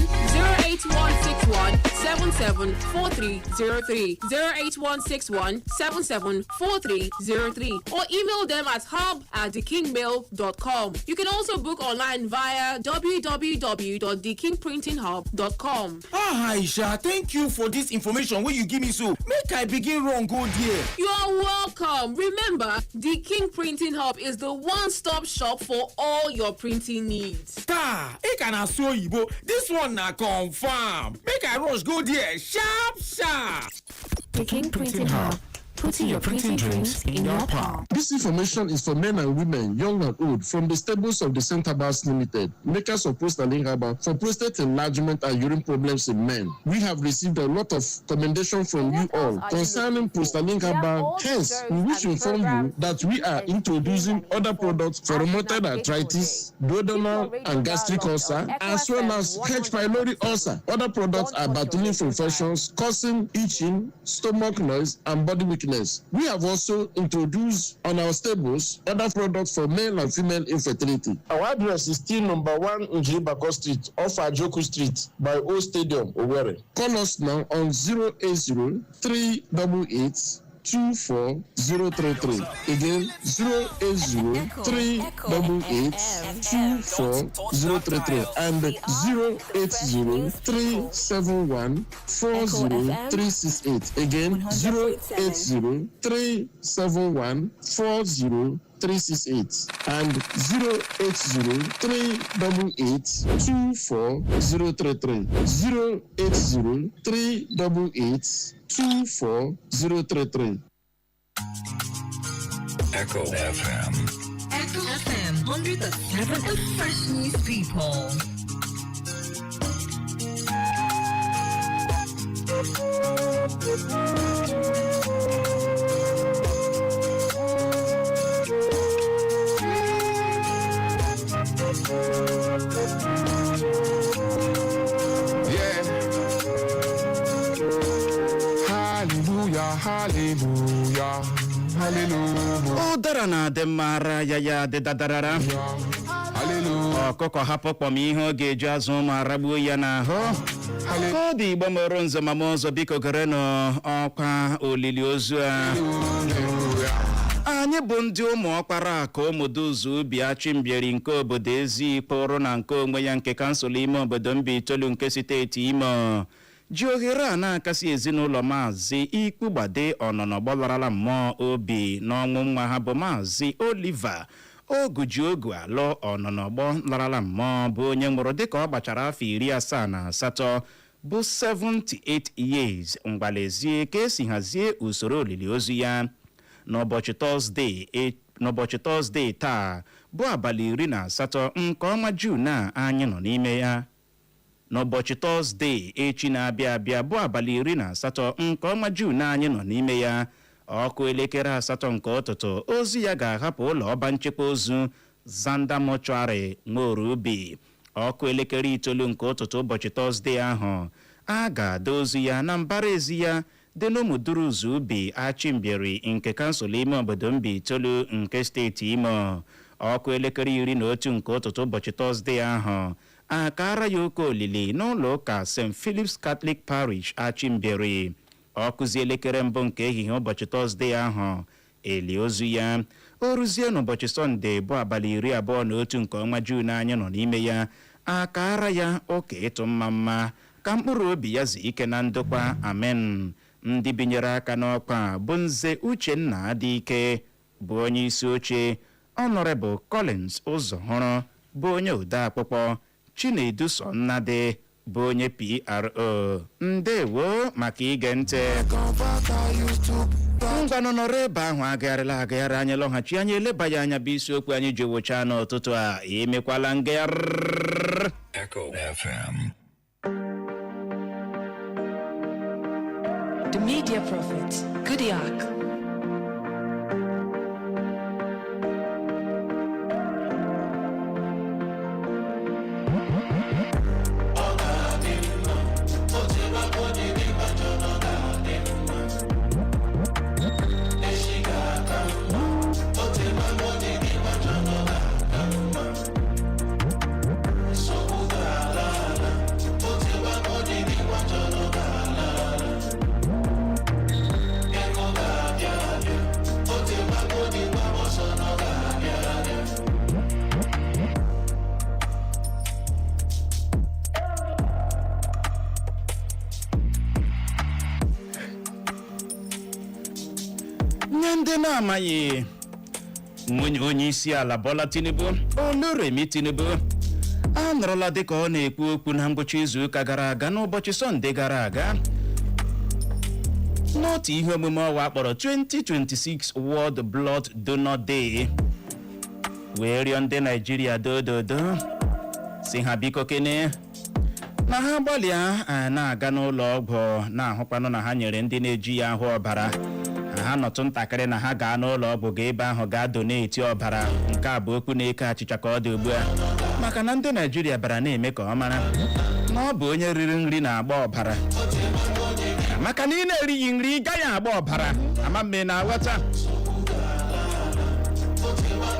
08161 774303, 08161 774303, or email them at hub@thekingmail.com. You can also book online via www.thekingprintinghub.com. Ah, Aisha, thank you for this information wey you give me so. Make I begin run go there. You are welcome. Remember, the King Printing Hub is the one-stop shop for all your printing needs. Taa, ị ka na-asụ oyibo. This one na confirm. Make I rush go there sharp sharp. The King Printing Hub, putting your printing dreams in your palm. This information is for men and women, young and old, from the stables of the Center Bars Limited, makers of Prostalin Herbal for prostate enlargement and urine problems in men. We have received a lot of commendation from you all concerning Prostalin Herbal. Hence, we wish to inform you that we are introducing other products for rheumatoid arthritis, duodenal and gastric ulcer, as well as H. pylori ulcer. Other products are battling infections causing itching, stomach noise, and body weakness. weakness. We have also introduced on our stables other products for male and female infertility. Our address is still number 1 Njibako Street, off Ajoku Street, by Old Stadium, Owerri. Call us now on 080 388 24033. Again, 080 388 24033 and 080 371 40368. Again, 080 371 40368 and 080 388 24033. 080 388 24033. Echo FM. Echo FM 100.7, the fresh news people. Yeah. Hallelujah, hallelujah, hallelujah. Ụdara na-adị mma, ara ya ya dị dadarara. Ọkụkọ hapụ kpọm ihe ọ ga-eji azụ ụmụ, aragbuo ya n'ahụ. Ka ọ dị, Igbo mụrụ nze ma mụ ọzọ, biko gerenụ ọkwa olili ozu a. Anyị bụ ndị ụmụ ọkpara ka ụmụduzu ubi Achịmbieri nke obodo ezi pụrụ na nke onwe ya nke kansụl ime obodo Mbaitoli nke steeti Imo ji ohere a na-akasi ezinụlọ Maazị Ikpugbade Ọnọnọ gbalarala mmụọ obi n'ọnwụ nwa ha bụ Maazị Oliver Oguji Ogu Alọ Ọnọnọgbọ larala mmụọ, bụ onye nwụrụ dịka ọ gbachara afọ 78 bụ 78 years. Mgbalezie ka esi hazie usoro olili ozu ya n'ụbọchị Tọzdee taa bụ abalị 18 nke ọnwa Juun a anyị nọ n'ime ya. N'ụbọchị Tọzdee echi na-abịa abịa bụ abalị 18 nke ọnwa Juun anyị nọ n'ime ya, ọkụ elekere 8 nke ụtụtụ, ozu ya ga-ahapụ ụlọ ọba nchekwa ozu Zanda Mortuary, Nworubi. Ọkụ elekere 9 nke ụtụtụ ụbọchị Tọzdee ahụ, a ga-ada ozu ya na mbara ezi ya dị n'Ụmụduruzu Ubi Achịmbieri nke kansụl ime obodo Mbaitoli nke steeti Imo. Ọkụ elekere 11 nke ụtụtụ ụbọchị Tọzdee ahụ, akara ya ụka olili n'ụlọ ụka St Philip's Catholic Parish, Achịmbieri. Ọkụzi elekere 1 nke ehihie ụbọchị Tọzdee ahụ, eli ozu ya. O ruzie n'ụbọchị Sọnde bụ abalị 21 nke ọnwa Juun anyị nọ n'ime ya, akara ya ụka ịtụ mma mma. Ka mkpụrụ obi ya zuo ike na ndokwa, amen. Ndị binyere aka n'ọkwa bụ Nze Uchenna Adịike bụ onye isi oche, Honorable Collins Ụzọhụrụ bụ onye odeakwụkwọ, Chinedu Sonnadị bụ onye PRO. Ndewo maka ige ntị. Ngwanụ, nọrọ ebe ahụ, agagharịla agagharị. Anyị lọghachi, anyị eleba ya anya bụ isiokwu anyị ji wụchaa n'ụtụtụ a. Emekwala ngagharị. Echo FM. The Media Prophet, Goodiak. Nye ndị na-amaghị, nwunye onye isi ala Bola Tinubu, Oluremi Tinubu, anọrọla dịka ọ na-ekwu okwu na ngwụcha izuụka gara aga, n'ụbọchị Sọnde gara aga, n'otu ihe omume ọwa akpọrọ 2026 World Blood Donor Day, wee rịọ ndị Naijiria dododo si ha biko kene na ha gbalịa na-aga n'ụlọ ọgwụ, na-ahụkwanụ na ha nyere ndị na-eji ya ahụ ọbara. Ha nọtụ ntakịrị na ha gaa n'ụlọ ọgwụ, gaa ebe ahụ gaa donate ọbara. Nke a bụ okwu na-eke achịcha ka ọ dị ugbu a, maka na ndị Naijiria bịara na-eme ka ọ mara na ọ bụ onye riri nri na-agba ọbara. Maka na ị na-erighị nri, ị gaghị agba ọbara. Ama m na aghọta.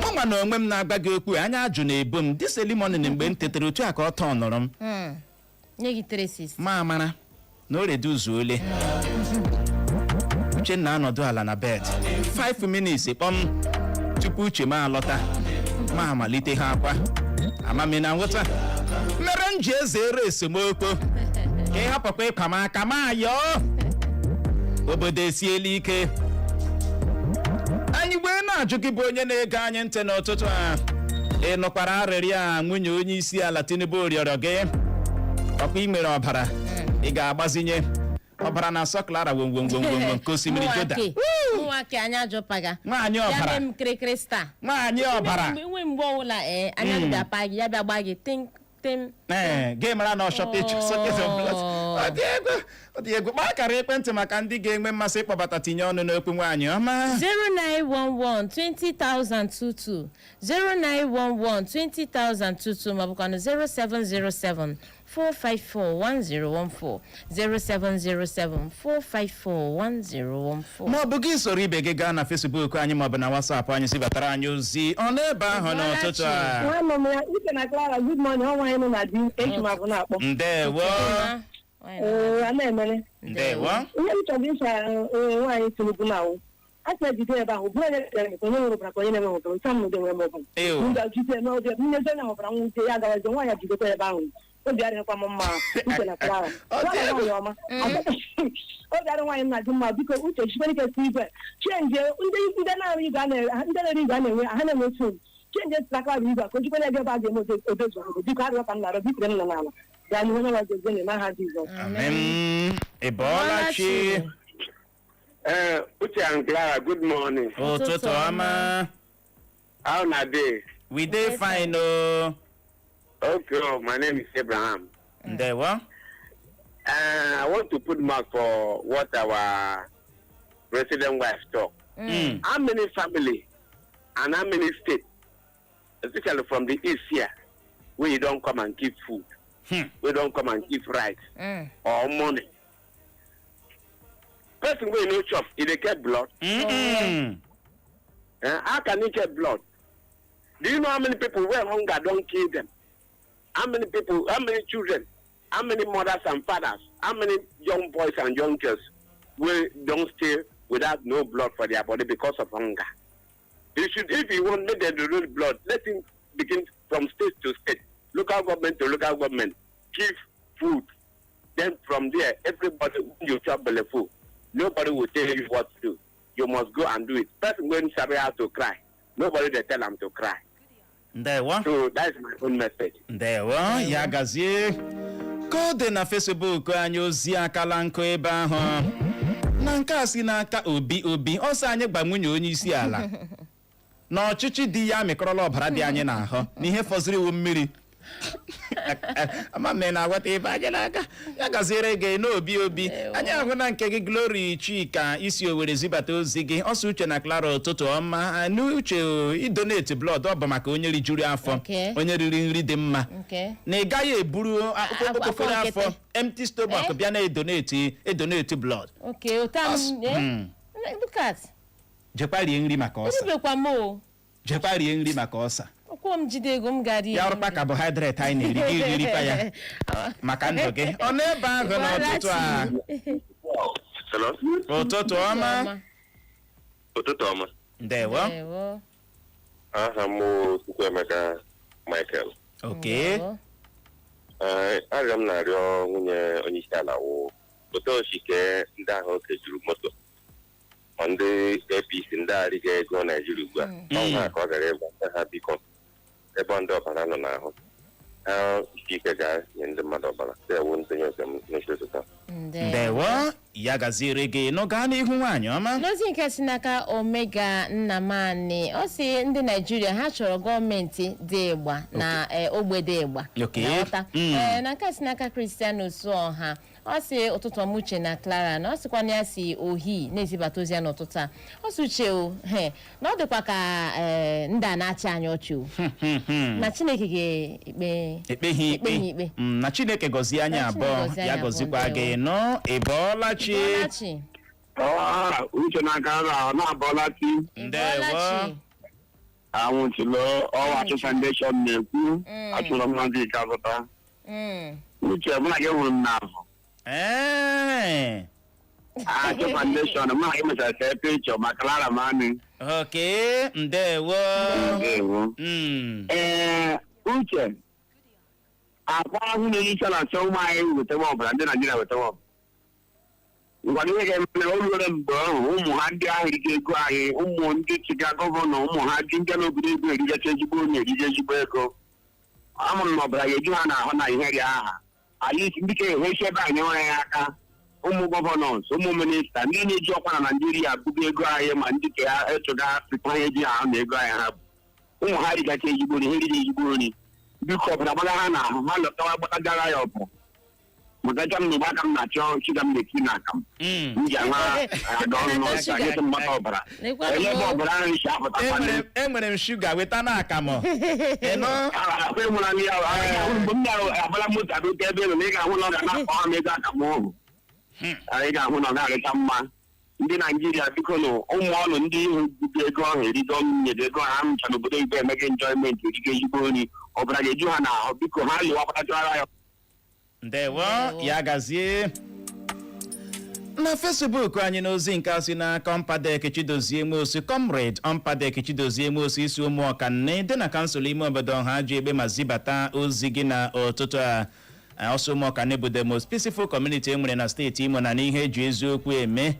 Mụ nwa na onwe m na-agba gị okwu, anya ajụ na-ebu m this early morning. Mgbe m tetere otu a ka ọ tọnụrụ m. Nye gị 360. Ma amara na o reduzuole. Uchenna anọdụ ala na bed 5 minutes kpọm tupu uche m alọta, ma amalite ha akwa. Amami na nghọta mere m ji ezere esemokwu ka ị hapụkwa ịkwa m aka ma yọọ. Obodo esiela ike. Anyị wee na-ajụ gị bụ onye na-ege anyị ntị n'ụtụtụ a, ị nụkwara arịrịọ a nwunye onye isi ala Tinubu rịọrọ gị? Ọkwa ị nwere ọbara ị ga-agbazinye? Ọbara na-asọ Clara womwomwomwom nke osimiri Joda. Nwa anya ajọpaga. Nwaanyị ọbara. Ya mee m kirikiri star. Nwaanyị ọbara. Nwe mgbe ọbụla, ee, anya bịa pa gị, ya bịa gba gị tim tim. Ee, gị mara na shortage of blood. Ọ dị egwu, ọ dị egwu. Kpaa akara ekwentị maka ndị ga-enwe mmasị ịkpọbata tinye ọnụ n'okwu, nwaanyị ọma. 0911 20022, 0911 20022, maọbụkwanụ 0707 454 1014, 0707 454 1014. Ma ọ bụ gị soro ibe gị gaa na Facebook anyị maọbụ na WhatsApp anyị, zibatara anyị ozi ọ n'ebe ahụ n'ụtụtụ a. Nwanne m ya, Uche na Clara, good morning. Ọnwa anyị nọ na di eji m abụ na-akpọ. Ndewo. Ee, a na-emere. Ndewo. Ihe m chọrọ ịsa, ee, nwaanyị Tinubu na awụ a sị ejide ebe ahụ bụrụ onye tere ka onye nwere ọbara, ka onye na-enwe ọbara ncha m n'ụdị nwere m ọbara. Ew. M ga-ejide n'ọdị mmezi onye ọbara nwute ya agawazi. Nwaanyị jidekwa ebe ahụ, obi adịghịkwa m mma. Uche na Clara, nwaanyị, nwaanyị ọma, obi adị nwaanyị nna dị mma. Biko Uche, jikwere ike si igwe change ndị na-arụ igwe a ndị na-ere igwe a na-enwe ha na-enwe tun change trakara igwe a ka o jikwere ebe a ga-eme odozu obodo. Biko, arịọ ka m na-arịọ, bikere m nọ n'ala gaa n'ihu. Onye nwa gozie n'aha Jizọs. Amen. Ị bọọla chi. Uche and Clara, good morning. Ụtụtụ ọma. How na dey? We dey fine o. Okay, oh, my name is Abraham. Ndewo. I want to put mark for what our president wife talk. How many family and how many state, especially from the east here, where you don't come and give food, we don't come and give rice or money? Person wey no chop, e dey get blood. Eh, how can he get blood? Do you know how many people where hunger don kill them? How many people, how many children, how many mothers and fathers, how many young boys and young girls wey don stay without no blood for their body because of hunger? You should, if you want make them donate blood, let him begin from state to state, local government to local government, give food. Then from there, everybody, when you chop belle full, nobody will tell you what to do. You must go and do it. Person wey sabi how to cry, nobody dey tell am to cry. Ndewo. So that is my own message. Ndewo, ya gazie. Ka ọ dị na Facebook anyị, ozi akala nkụ ebe ahụ na nke a si n'aka Obi. Obi ọsọ anyị gba nwunye onye isi ala na ọchịchị di ya mịkọrọla ọbara dị anyị n'ahụ na ihe fọziri iwu mmiri. Ama m na ị na-aghọta ebe anyị na-aga. Ya gaziere gị n'obi. Obi anyị ahụ na nke gị. Glory Chika isi Owere zibata ozi gị, ọsọ Uche na Clara, ụtụtụ ọma. N'uche, idonate blood ọ bụ maka onye rijuru afọ, onye riri nri dị mma, na ị gaghị eburu okpokoro afọ afọ nkịtị. Empty stomach Eh? bịa na edonate blood. Okay, ụta m. Look at. Jekwa rie nri maka ọsa. Erubekwa m o. Jekwa rie nri maka ọsa. Ọkwọ m jide ego m gara Ya ọrụkpa carbohydrate anyị na-eri, gị ririkwa ya maka ndụ gị. Ọ n'ebe ahụ n'ụtụtụ a. Hello? Ụtụtụ ọma. Ụtụtụ ọma. Ndewo. Ndewo. Aha m Chukwuemeka Michael. Oke. Ee, arịọ m na-arịọ nwunye onye isi ala wụ otu osike ndị ahụ kejuru moto ma ndị APC, ndị arịga ego Naijiria ugbu a. Ọ ha ka ọ gara ịgwa sị ha biko, ebe ndị ọbara nọ n'ahụ ha, isi ike gaa nye ndị mmadụ ọbara. Dewo, ntụnye nke m n'isi ụtụtụ a. Ndewo, ya gaziere gị nụ. Gaa n'ihu, nwaanyị ọma. N'ozi nke si n'aka Omega Nnamani, ọ sị ndị Naijiria ha chọrọ gọọmenti dị ịgba na ogbe dị ịgba. Na-aghọta? Ee, na nke si n'aka Christian Osuọha, ọ sị ụtụtụ ọma, Uche na Clara. Na ọ sịkwa na ya si ohi na-ezibata ozi ya n'ụtụtụ a. Ọ sị Uche o, he, na ọ dịkwa ka ndị a na-achị anyị ọchị o, na Chineke ga-ekpe ekpe ha ikpe. Ekpe ha ikpe. Na Chineke gọzie anyị Na Chineke abụọ. gọzie anyị Ya abụọ, gọzikwa ndewo. gị. Ịnụ, ị bọọla chi? Bọlachi. Uche n'aka na na-abọla chi. Ndewo. Anwụchilo ọwa Achụ Foundation na-ekwu achụrụ mmadụ ike azụta. Uche, mụ na gị hụrụ m n'azụ. Achụ Foundation, mụ na gị mechara see picture ma Clara Mani. Okay, ndewo. Ndewo. Ee, Uche, akwa ahụ na-ehicha na achọ ụmụ anyị wetawa ọbara, ndị Naijiria wetawa ọbara. Ngwana, ihe ga-eme na o ruore mgbe ahụ ụmụ ha ndị ahụ eriga ego anyị, ụmụ ndị chiga governor, ụmụ ha ji ndị n'obodo ego erigacha ezigbo onye eriga ezigbo ego. Amụrụ na ọbara ga-eju ha n'ahụ na ihe dị aha anyị ndị ka ehechi ebe anyị nwere ya aka. Ụmụ governors, ụmụ minister, ndị na-eji ọkwa na Naijiria bugo ego anyị, ma ndị ka ha echụga sịkwa ha eji ahụ na ego anyị ha bụ ụmụ ha rigacha ezigbo nri, ha erighị ezigbo nri. Biko, ọbara gbaga ha n'ahụ, ha lọtawa gbakagara ya ọbara, maka m na igbe aka m na-achọ shuga m na-eti na aka m m ji aṅa aga ọrụ n'ọchịchị anyetụ mgbata ọbara. Ele ebe ọbara ahụ si apụtakwanụ? Enwere m shuga, weta na akamụ, ịnụ. Ahụ enwere m ya ahụ mgbe m na-agbala moto abịa ebe ị nọ na ị ga-ahụ na ọ ga na-akpọ m ego akamụ ọhụ. Anyị ga-ahụ na ọ ga-arịcha mma. Ndị Naijiria, biko nụ, ụmụ ọnụ ndị ihu bugo ego ọhụ erigo nyere ego ha mcha n'obodo oyibo emega enjoyment, erigo ezigbo nri, ọbara ga-eju ha n'ahụ. Biko, ha lụwa kpatachara ya. Ndewo, ya gazie. Na Facebook anyị, n'ozi nke a si na Kọmpadek Chidozie Nwosu, Comrade Ọmpadek Chidozie Nwosu, isi ụmụ ọkanne dị na council ime obodo ọha ji egbe ma zibata ozi gị na ụtụtụ a. Ọsọ ụmụ ọkanne bụ the most peaceful community e nwere na steeti Imo na n'ihe eji eziokwu eme.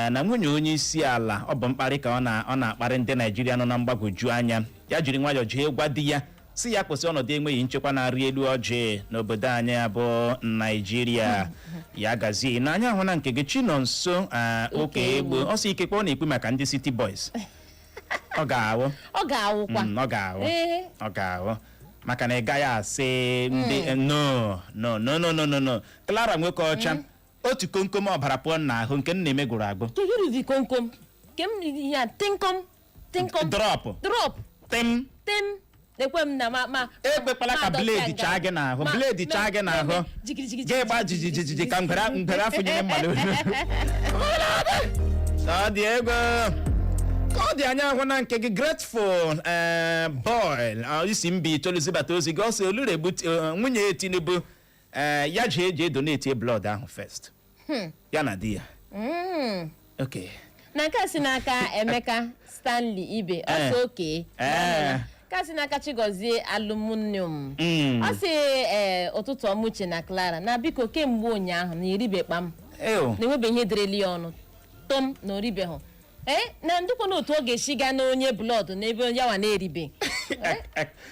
Na nwunye onye isi ala, ọ bụ mkparị ka ọ na-akparị ndị Naijiria nọ na mgbagwoju anya. Ya jiri nwayọọ jee gwa di ya si ya kwụsị ọnọdụ enweghị nchekwa na-arị elu ọjị n'obodo anyị abụ Naijiria. Ya gazie. N'anya ahụ na nke gị, Chinonso ụka egbo, ọ sị ikekwe ọ na-ekwu maka ndị City Boys, ọ ga-awụ. Ọ ga-awụkwa. Ọ ga-awụ. Ee. Ọ ga-awụ maka na ị gaghị asị ndị no, no, no, no, no, no, no. Clara nwoke ọcha, otu komkom ọbara pụọ n'ahụ nke m na-eme gwụrụ agwụ. Kegirudi komkom ke m ya tinkom tinkom. Drop. Drop. Tim. Tim, ekwe m na ma Ekwekwala ka blade chaa gị n'ahụ, blade chaa gị n'ahụ. Jigiri jigiri. Gị gba jijijiji ka ngwere ngwere afụnyere mmadụ. Ọ dị ego ka ọ dị. Anya ahụ na nke gị, Grateful Boy, isi mba itoolu zibata ozi gị, ọ sị Oluregbu nwunye Tinubu, ya ji eji donate blood ahụ first, ya na di ya. Okay. Na nke a si n'aka Emeka Stanley Ibe, ọ sị oke. Nke a si n'aka Chigozie Aluminium, ọ sị ee, ụtụtụ ọma, Uche na Clara, na biko kemgbe ụnyaahụ na eribekpa m Ew. na-enwebe ihe dereli ya ọnụ tom na oribeghụ ee na ndịkwa na otu ọ ga-esi gaa n'onye blood n'ebe ya nwa na-eribe.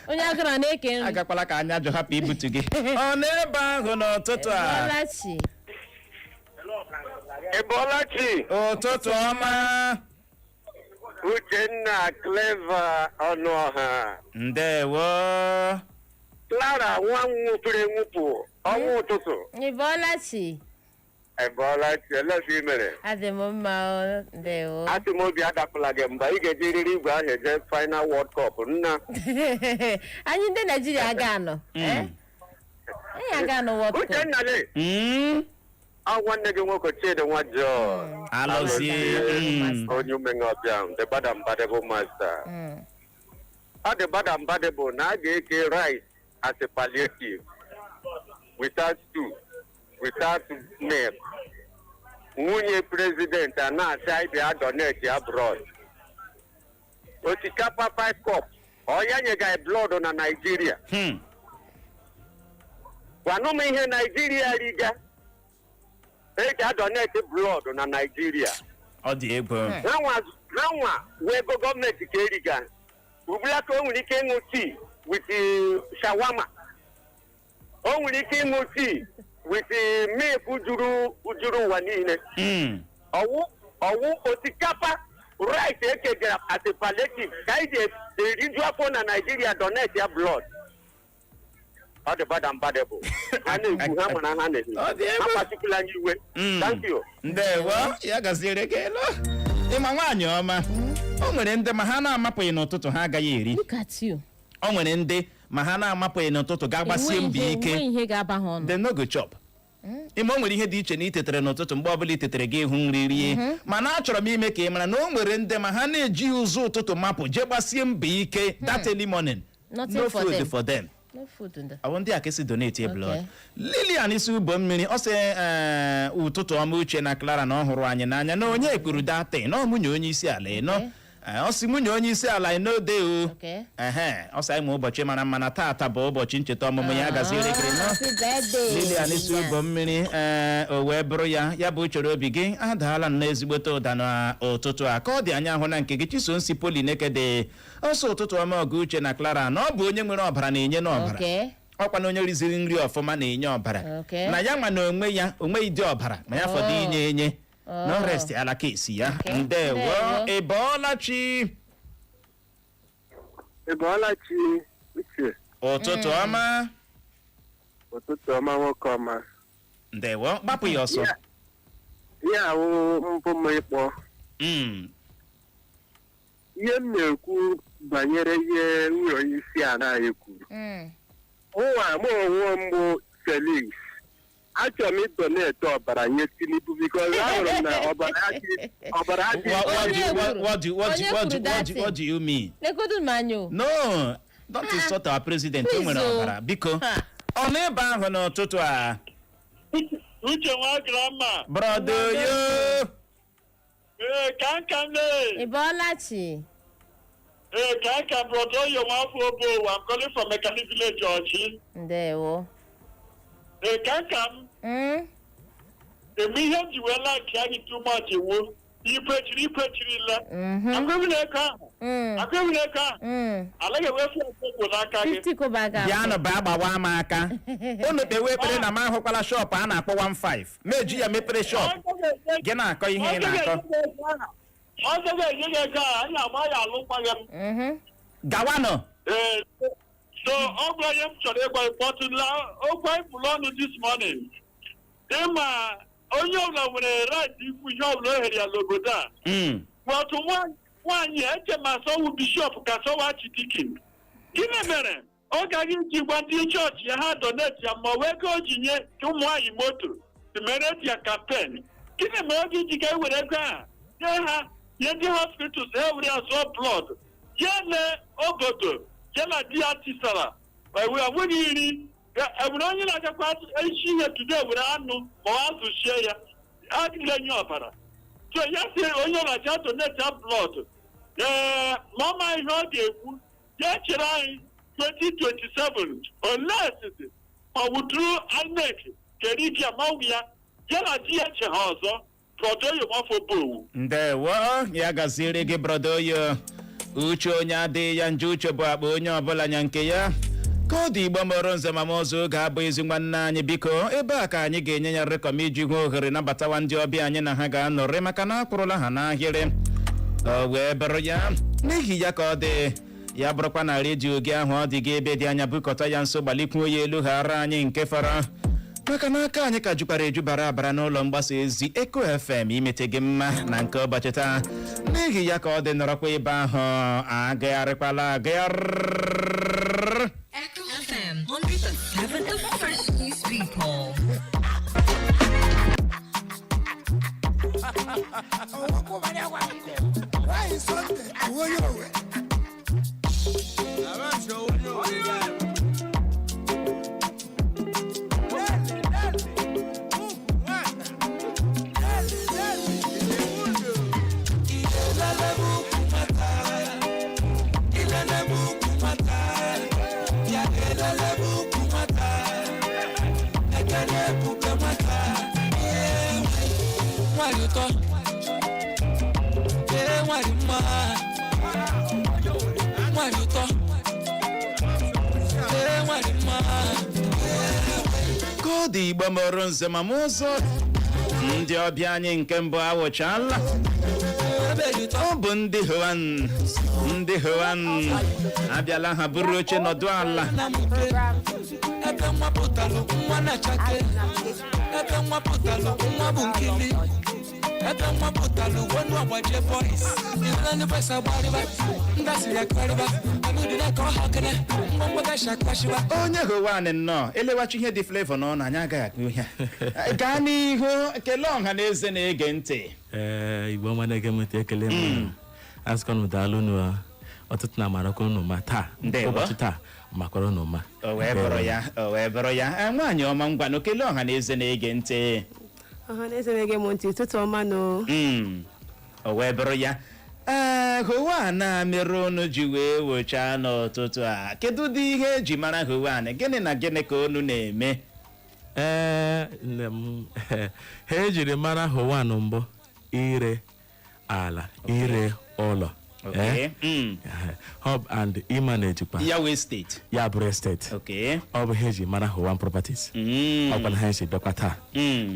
Onye agụrụ na-eke nri. Agakwala ka anya jụ hapụ ibutu gị. Ọ n'ebe ahụ n'ụtụtụ a. Bọlachi. Ebolachi. Ụtụtụ ọma. Uchenna, Clever Ọnụọha. Ndewo. Clara nwa nwụpụrụ enwupụ ọnwa, ụtụtụ. Ịbọlachi. Ebolachi, elezi mere? Adị m mma o, ndewo. Asị m obi adapụla gị mba, ị ga-eji riri igwe ahụ eje final World Cup nna. Anyị ndị Naijiria aga anọ. Eh? Anyị aga anọ World Cup. Uchenna le, ọ nwanne gị nwoke Chidi nwa John. Alọzie. Onye umenọbịa, the bad ambadable master. Ọ dị bad ambadable na a ga-eke rice as a palliative without stew, without milk. Nwunye president a na-asị anyị bịa donate abroad osikapa 5 cup, ọ ya nyega blood na Nigeria. Gwanụ m ihe Nigeria riga eji adonate blood na Nigeria? Ọ dị egwu. Ha nwa wee ego gọọmenti ka eriga ugbula ka o nwere ike ịṅụ tii with shawarma, o nwere ike ịṅụ tii with milk juru ụwa niile. Ọwụ ọwụ osikapa rice ekegara as a palliative ka anyị ji eriju afọ na Nigeria donate ya blood. Ọ dị bad and badable. Ha na-ekwu ha mara ha na-ekwu Ọ dị egwu. ha kpasukwula anyị iwe. Thank you. Ndewo, ya gaziere gị. Elu ịma nwaanyị ọma, o nwere ndị ma ha na-amapụghị n'ụtụtụ ha agaghị eri. Look at you. O nwere ndị ma ha na-amapụghị n'ụtụtụ ga-agbasie mbọ Enweghị ike. Enweghị ihe ga-aba ha ọnụ. They no go chop. Ime o nwere ihe dị iche na itetere n'ụtụtụ, mgbe ọbụla itetere gị hụ nri rie, mana achọrọ m ime ka ị mara na o nwere ndị ma ha na-ejighị ụzọ ụtụtụ mapụ jee gbasie mbọ ike that early morning. Nothing No for food them. for them. No food in the Ọ bụ ndị a ka esi donate blood. Okay. Lilian isi ụbọ mmiri, ọ sị, ee, ụtụtụ ọma, Uche na Clara, na ọ hụrụ anyị n'anya, na onye kwuru datin na ọ nwunye onye isi ala ịnọ. Ee, ọ sị nwunye onye isi ala ịnọ de o. Ehe, ọ sị anyị ma ụbọchị mara mma na taata bụ ụbọchị ncheta ọmụmụ ya. Gaziere gị nọ. Happy birthday. Lilian isi ụbọ mmiri. Ee, o wee bụrụ ya, ya bụ uchere obi gị adaala nnọọ ezigbote ụda n'ụtụtụ a ka ọ dị anya ahụ na nke gị. Chiso nsi Polineke ọsọ, ụtụtụ ọma, ọgụ Uche na Clara, na ọ bụ onye nwere ọbara na-enye n'ọbara. Ọkwa na onye riziri nri ọfụma na-enye ọbara. Na ya nwa na onwe ya onweghị dị ọbara ma ya fọdụ inye enye na Oh. rest ala kesi ya. Okay. Ndewo. Ndewo. Ị bọọla chi? Ị bọọla chi, Uche? Ụtụtụ ọma. Ụtụtụ ọma, nwoke ọma. Ndewo, gbapụ ya ọsọ. Ihe awụ mbụ m ịkpọ. Ihe m na-ekwu banyere ihe nwunye onye isi ala anyị kwuru. Mụnwa mụ onwe m bụ Felix. Achọrọ m idonate ọbara nye Tinubu because ahụrụ m na ọbara ọbara adị. What do you, what, what do you, what do you, Onye what do kwuru you, that what do you, what do you mean? Legodu m anya o. No, don't insult our president. O Please, nwere o. ọbara, biko. Ha. Ọ nọ ebe ahụ n'ụtụtụ a? Uche nwa grandma. Brother yo. Ee, ka nka nne. Ị bọọla chi? Ee, ka nka brother Oyo nwafọ Obo. I'm calling from Mechanic Village, Ọchị. Ndewo. Ee, ka nka m. Eme ihe m ji wee like anyị too much iwu. Ikwechiri ikwechirila. Akwewila ego ahụ. Akwewila ego ahụ. Alaghị ewefu ọkpụkpụ n'aka gị. 50 kobo aga. Bịanụ baa gbawa m aka. Unu kpewe ekpere na m ahụkwala shop a na-akpọ 15 meji ya mepere shop gị na-akọ ihe ị na-akọ. Ọ gaghị enye gị ego ahụ, anyị agba ya alụkwaghị m. Gawanụ. Ee, so ọ bụ onye m chọrọ ịgwa ịkpọtụla okwu anyị pụrụ ọnụ this morning. Ịma onye ọbụla nwere right ikwu ihe ọbụla o here ya n'obodo a. But nwaanyị eche ma sọwụ bishop ka sọwụ archdeacon. Gịnị mere ọ gaghị iji gwa ndị chọọchị ya ha donate ya, ma ọ wee ego o ji nye ụmụ nwaanyị moto mere ya campaign? Gịnị mere ọ ga-eji ga ewere ego a nye ha, nye ndị hospitals, ha were ya zụọ blood ya lee obodo ya na di ya tisara ewe enweghị nri? Enwere onye na-agakwa isi ihe today were anụ ma ọ azụ sie ya adịghị enye ọbara. So ya sị onye ọlacha donate blood, ee, ma ọ ma ihe ọ ga-ekwu ya chere anyị 2027 unless ọ bụ through INEC kere ike amanwụ ya, ya na di ya che ha ọzọ. Brother Bowu. Ndewo, ya gaziere gị, brother Oyo. Uche onye adịghị ya njọ, uche bụ akpa onye ọbụla nya nke ya ka ọ dị. Igbo mụrụ nze ma m ọzọ, oge abụ ezi nwanne anyị. Biko, ebe a ka anyị ga-enye ya rekọm iji hụ ohere nabatawa ndị ọbịa anyị na ha ga-anọrị, maka na akwụrụla ha n'ahịrị. O wee bụrụ ya, n'ihi ya ka ọ dị ya bụrụkwa na redio gị ahụ ọ dị gị ebe dị anya, bukọta ya nso, gbalikwuo ya elu, ghara anyị nke fọrọ, maka na aka anyị ka jukwara eju bara abara n'ụlọ mgbasa ozi Eko FM imete gị mma na nke ụbọchị taa. N'ihi ya ka ọ dị, nọrọkwa ebe ahụ, agagharịkwala agagharị. Echo FM 100.7, the fresh news people. Why Sunday? Awoyowe. Nwanyị ụtọ, ee, nwanyị mma, nwanyị ụtọ, ee, nwanyị mma. Ka ọ dị, Igbo mụrụ nze ma m ụzọ, ndị ọbịa anyị nke mbụ awụchala. Ọ bụ ndị hoan, ndị hoan abịala. Ha buru oche nọdụ ala. Ebe nwa pụtalụ, nwa na-achake. Ebe nwa pụtalụ, nwa bụ nkili. Ebe nwa pụtalụ, wọnú agbaje boys. Ìrẹ́lẹ̀ boys agbarịba, ndasịrị akparịba. Onye howan nnọọ elewachi ihe dị Flavour n'ọnụ, anyị agaghị akpụ ihe a. Gaa n'ihu, kelee ọha na eze na-ege ntị. Ee, Igbo ọma na-ege m ntị, ekele m. Asịkwa m daalụ unu ọtụtụ na amarakwa unu ma taa. Ndewo. Ụbọchị taa makwara unu ma. O wee bụrụ ya, o wee bụrụ ya. Ee, nwaanyị ọma, ngwanụ, kelee ọha na eze na-ege ntị. Ọha na eze na-ege m ntị, ụtụtụ ọma nụ. O wee bụrụ ya. Ee, howan a mere unu ji wee wochaa n'ụtụtụ a, kedu ụdị ihe eji mara howan? Gịnị na gịnị ka unu na-eme? Ee, nne m, ha ejiri mara howan mbụ, ire ala, ire ụlọ. Eh? Hub and ịmanejikwa ya wee steeti. Ya bụrụ estate. Ọ bụ ha eji mara Howan Properties. Ọkwa na ha esi bịakwa taa.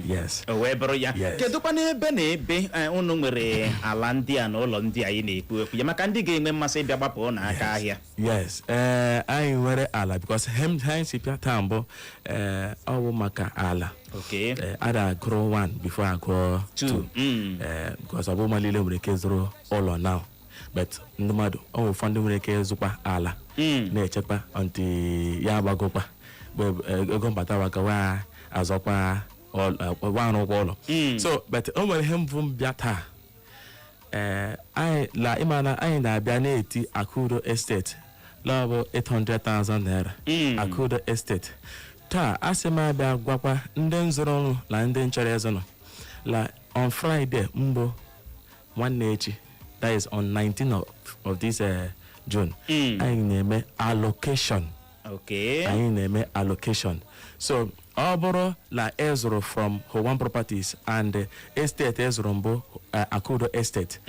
Yes. O wee bụrụ ya. Yes. Kedụkwa n'ebe na ebe unu nwere ala ndị a na ụlọ ndị a anyị na-ekwu okwu ya, maka ndị ga-enwe mmasị ịbịa gbapụ ụnụ aka ahịa? Yes, ee, anyị nwere ala because hem ha si bịa taa mbụ, ee, ọ bụ maka ala. Ee, a na-agụrụ one before agụọ two. Ee, because ọ bụ mmadụ niile nwere ike zụrụ ụlọ now, but ndị mmadụ, ọ nwere ụfọdụ nwere ike ịzụkwa ala na-echekwa until ya agbagokwa mgbe ego mbata wagawa azọkwa wa arụkwa ụlọ. So but o nwere ihe mbụ m bịa taa. Ee, anyị la ịma na anyị na-abịa na-eti Akudo Estate lọbụ 800,000 naira. Akudo Estate taa, asị m abịa gwakwa ndị nzụrụ ọrụ na ndị nchọrọ ịzụnụ la on Friday mbụ nwanne echi, that is on 19 of this June, anyị na-eme allocation. Anyị na-eme allocation, so ọ bụrụ na ị zụrụ from Howan Properties and estate ị zụrụ mbụ, Akudo Estate,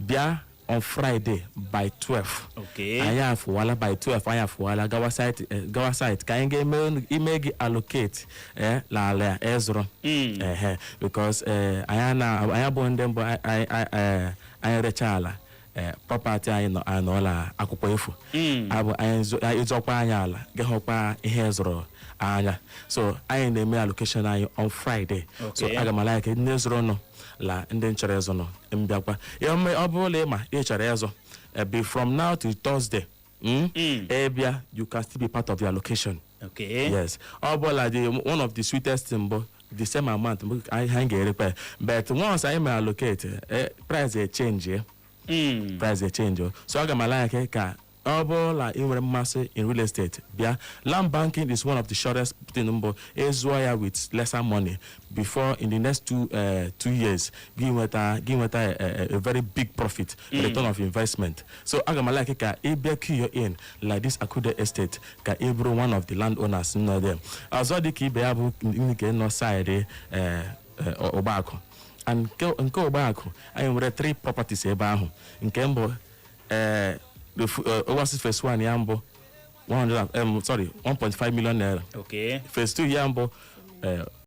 bịa on Friday by 12. Anyị afụwala by 12, anyị afụwala gawa site, gawa site ka anyị ga-eme ime gị allocate n'ala ị zụrụ. Ehe, because anyị na anyị abụghị ndị mbụ anyị recha ala, property anyị nọ anọọla akwụkwọ efu. Abụ anyị anyị zọkwa anyị ala gị hụkwa ihe zụrụ anya. So anyị na-eme allocation anyị on Friday. So aga m ala ndị zụrụ nụ la ndị chọrọ ịzụ nụ mbịakwa ya ọ bụrụ na ị ma ị chọrọ ịzụ, be from now to Thursday, ịbịa, you can still be part of the allocation. Yes, ọ bụla the one of the sweetest thing bụ the same amount mbụ anyị ga-erekwa ya, but once anyị may allocate, price e change, price e change o. So aga m ala ya ka ọ bụrụ na ị nwere mmasị in real estate, bịa. Land banking is one of the shortest thing mbụ ịzụọ ya with lesser money before in the next 2 years gị nweta a very big profit, return of investment. So aga m like ka ị bịa queue in like this Akudo Estate ka ị bụrụ one of the landowners nọ there. Ọzọ dị ka ibe ya bụ nke nọ side Ụgbakụ and nke Ụgbakụ, anyị nwere three properties ebe ahụ. Nke mbụ, the Overseas phase one ya mbụ 100 sorry, 1.5 million naira. Phase two ya mbụ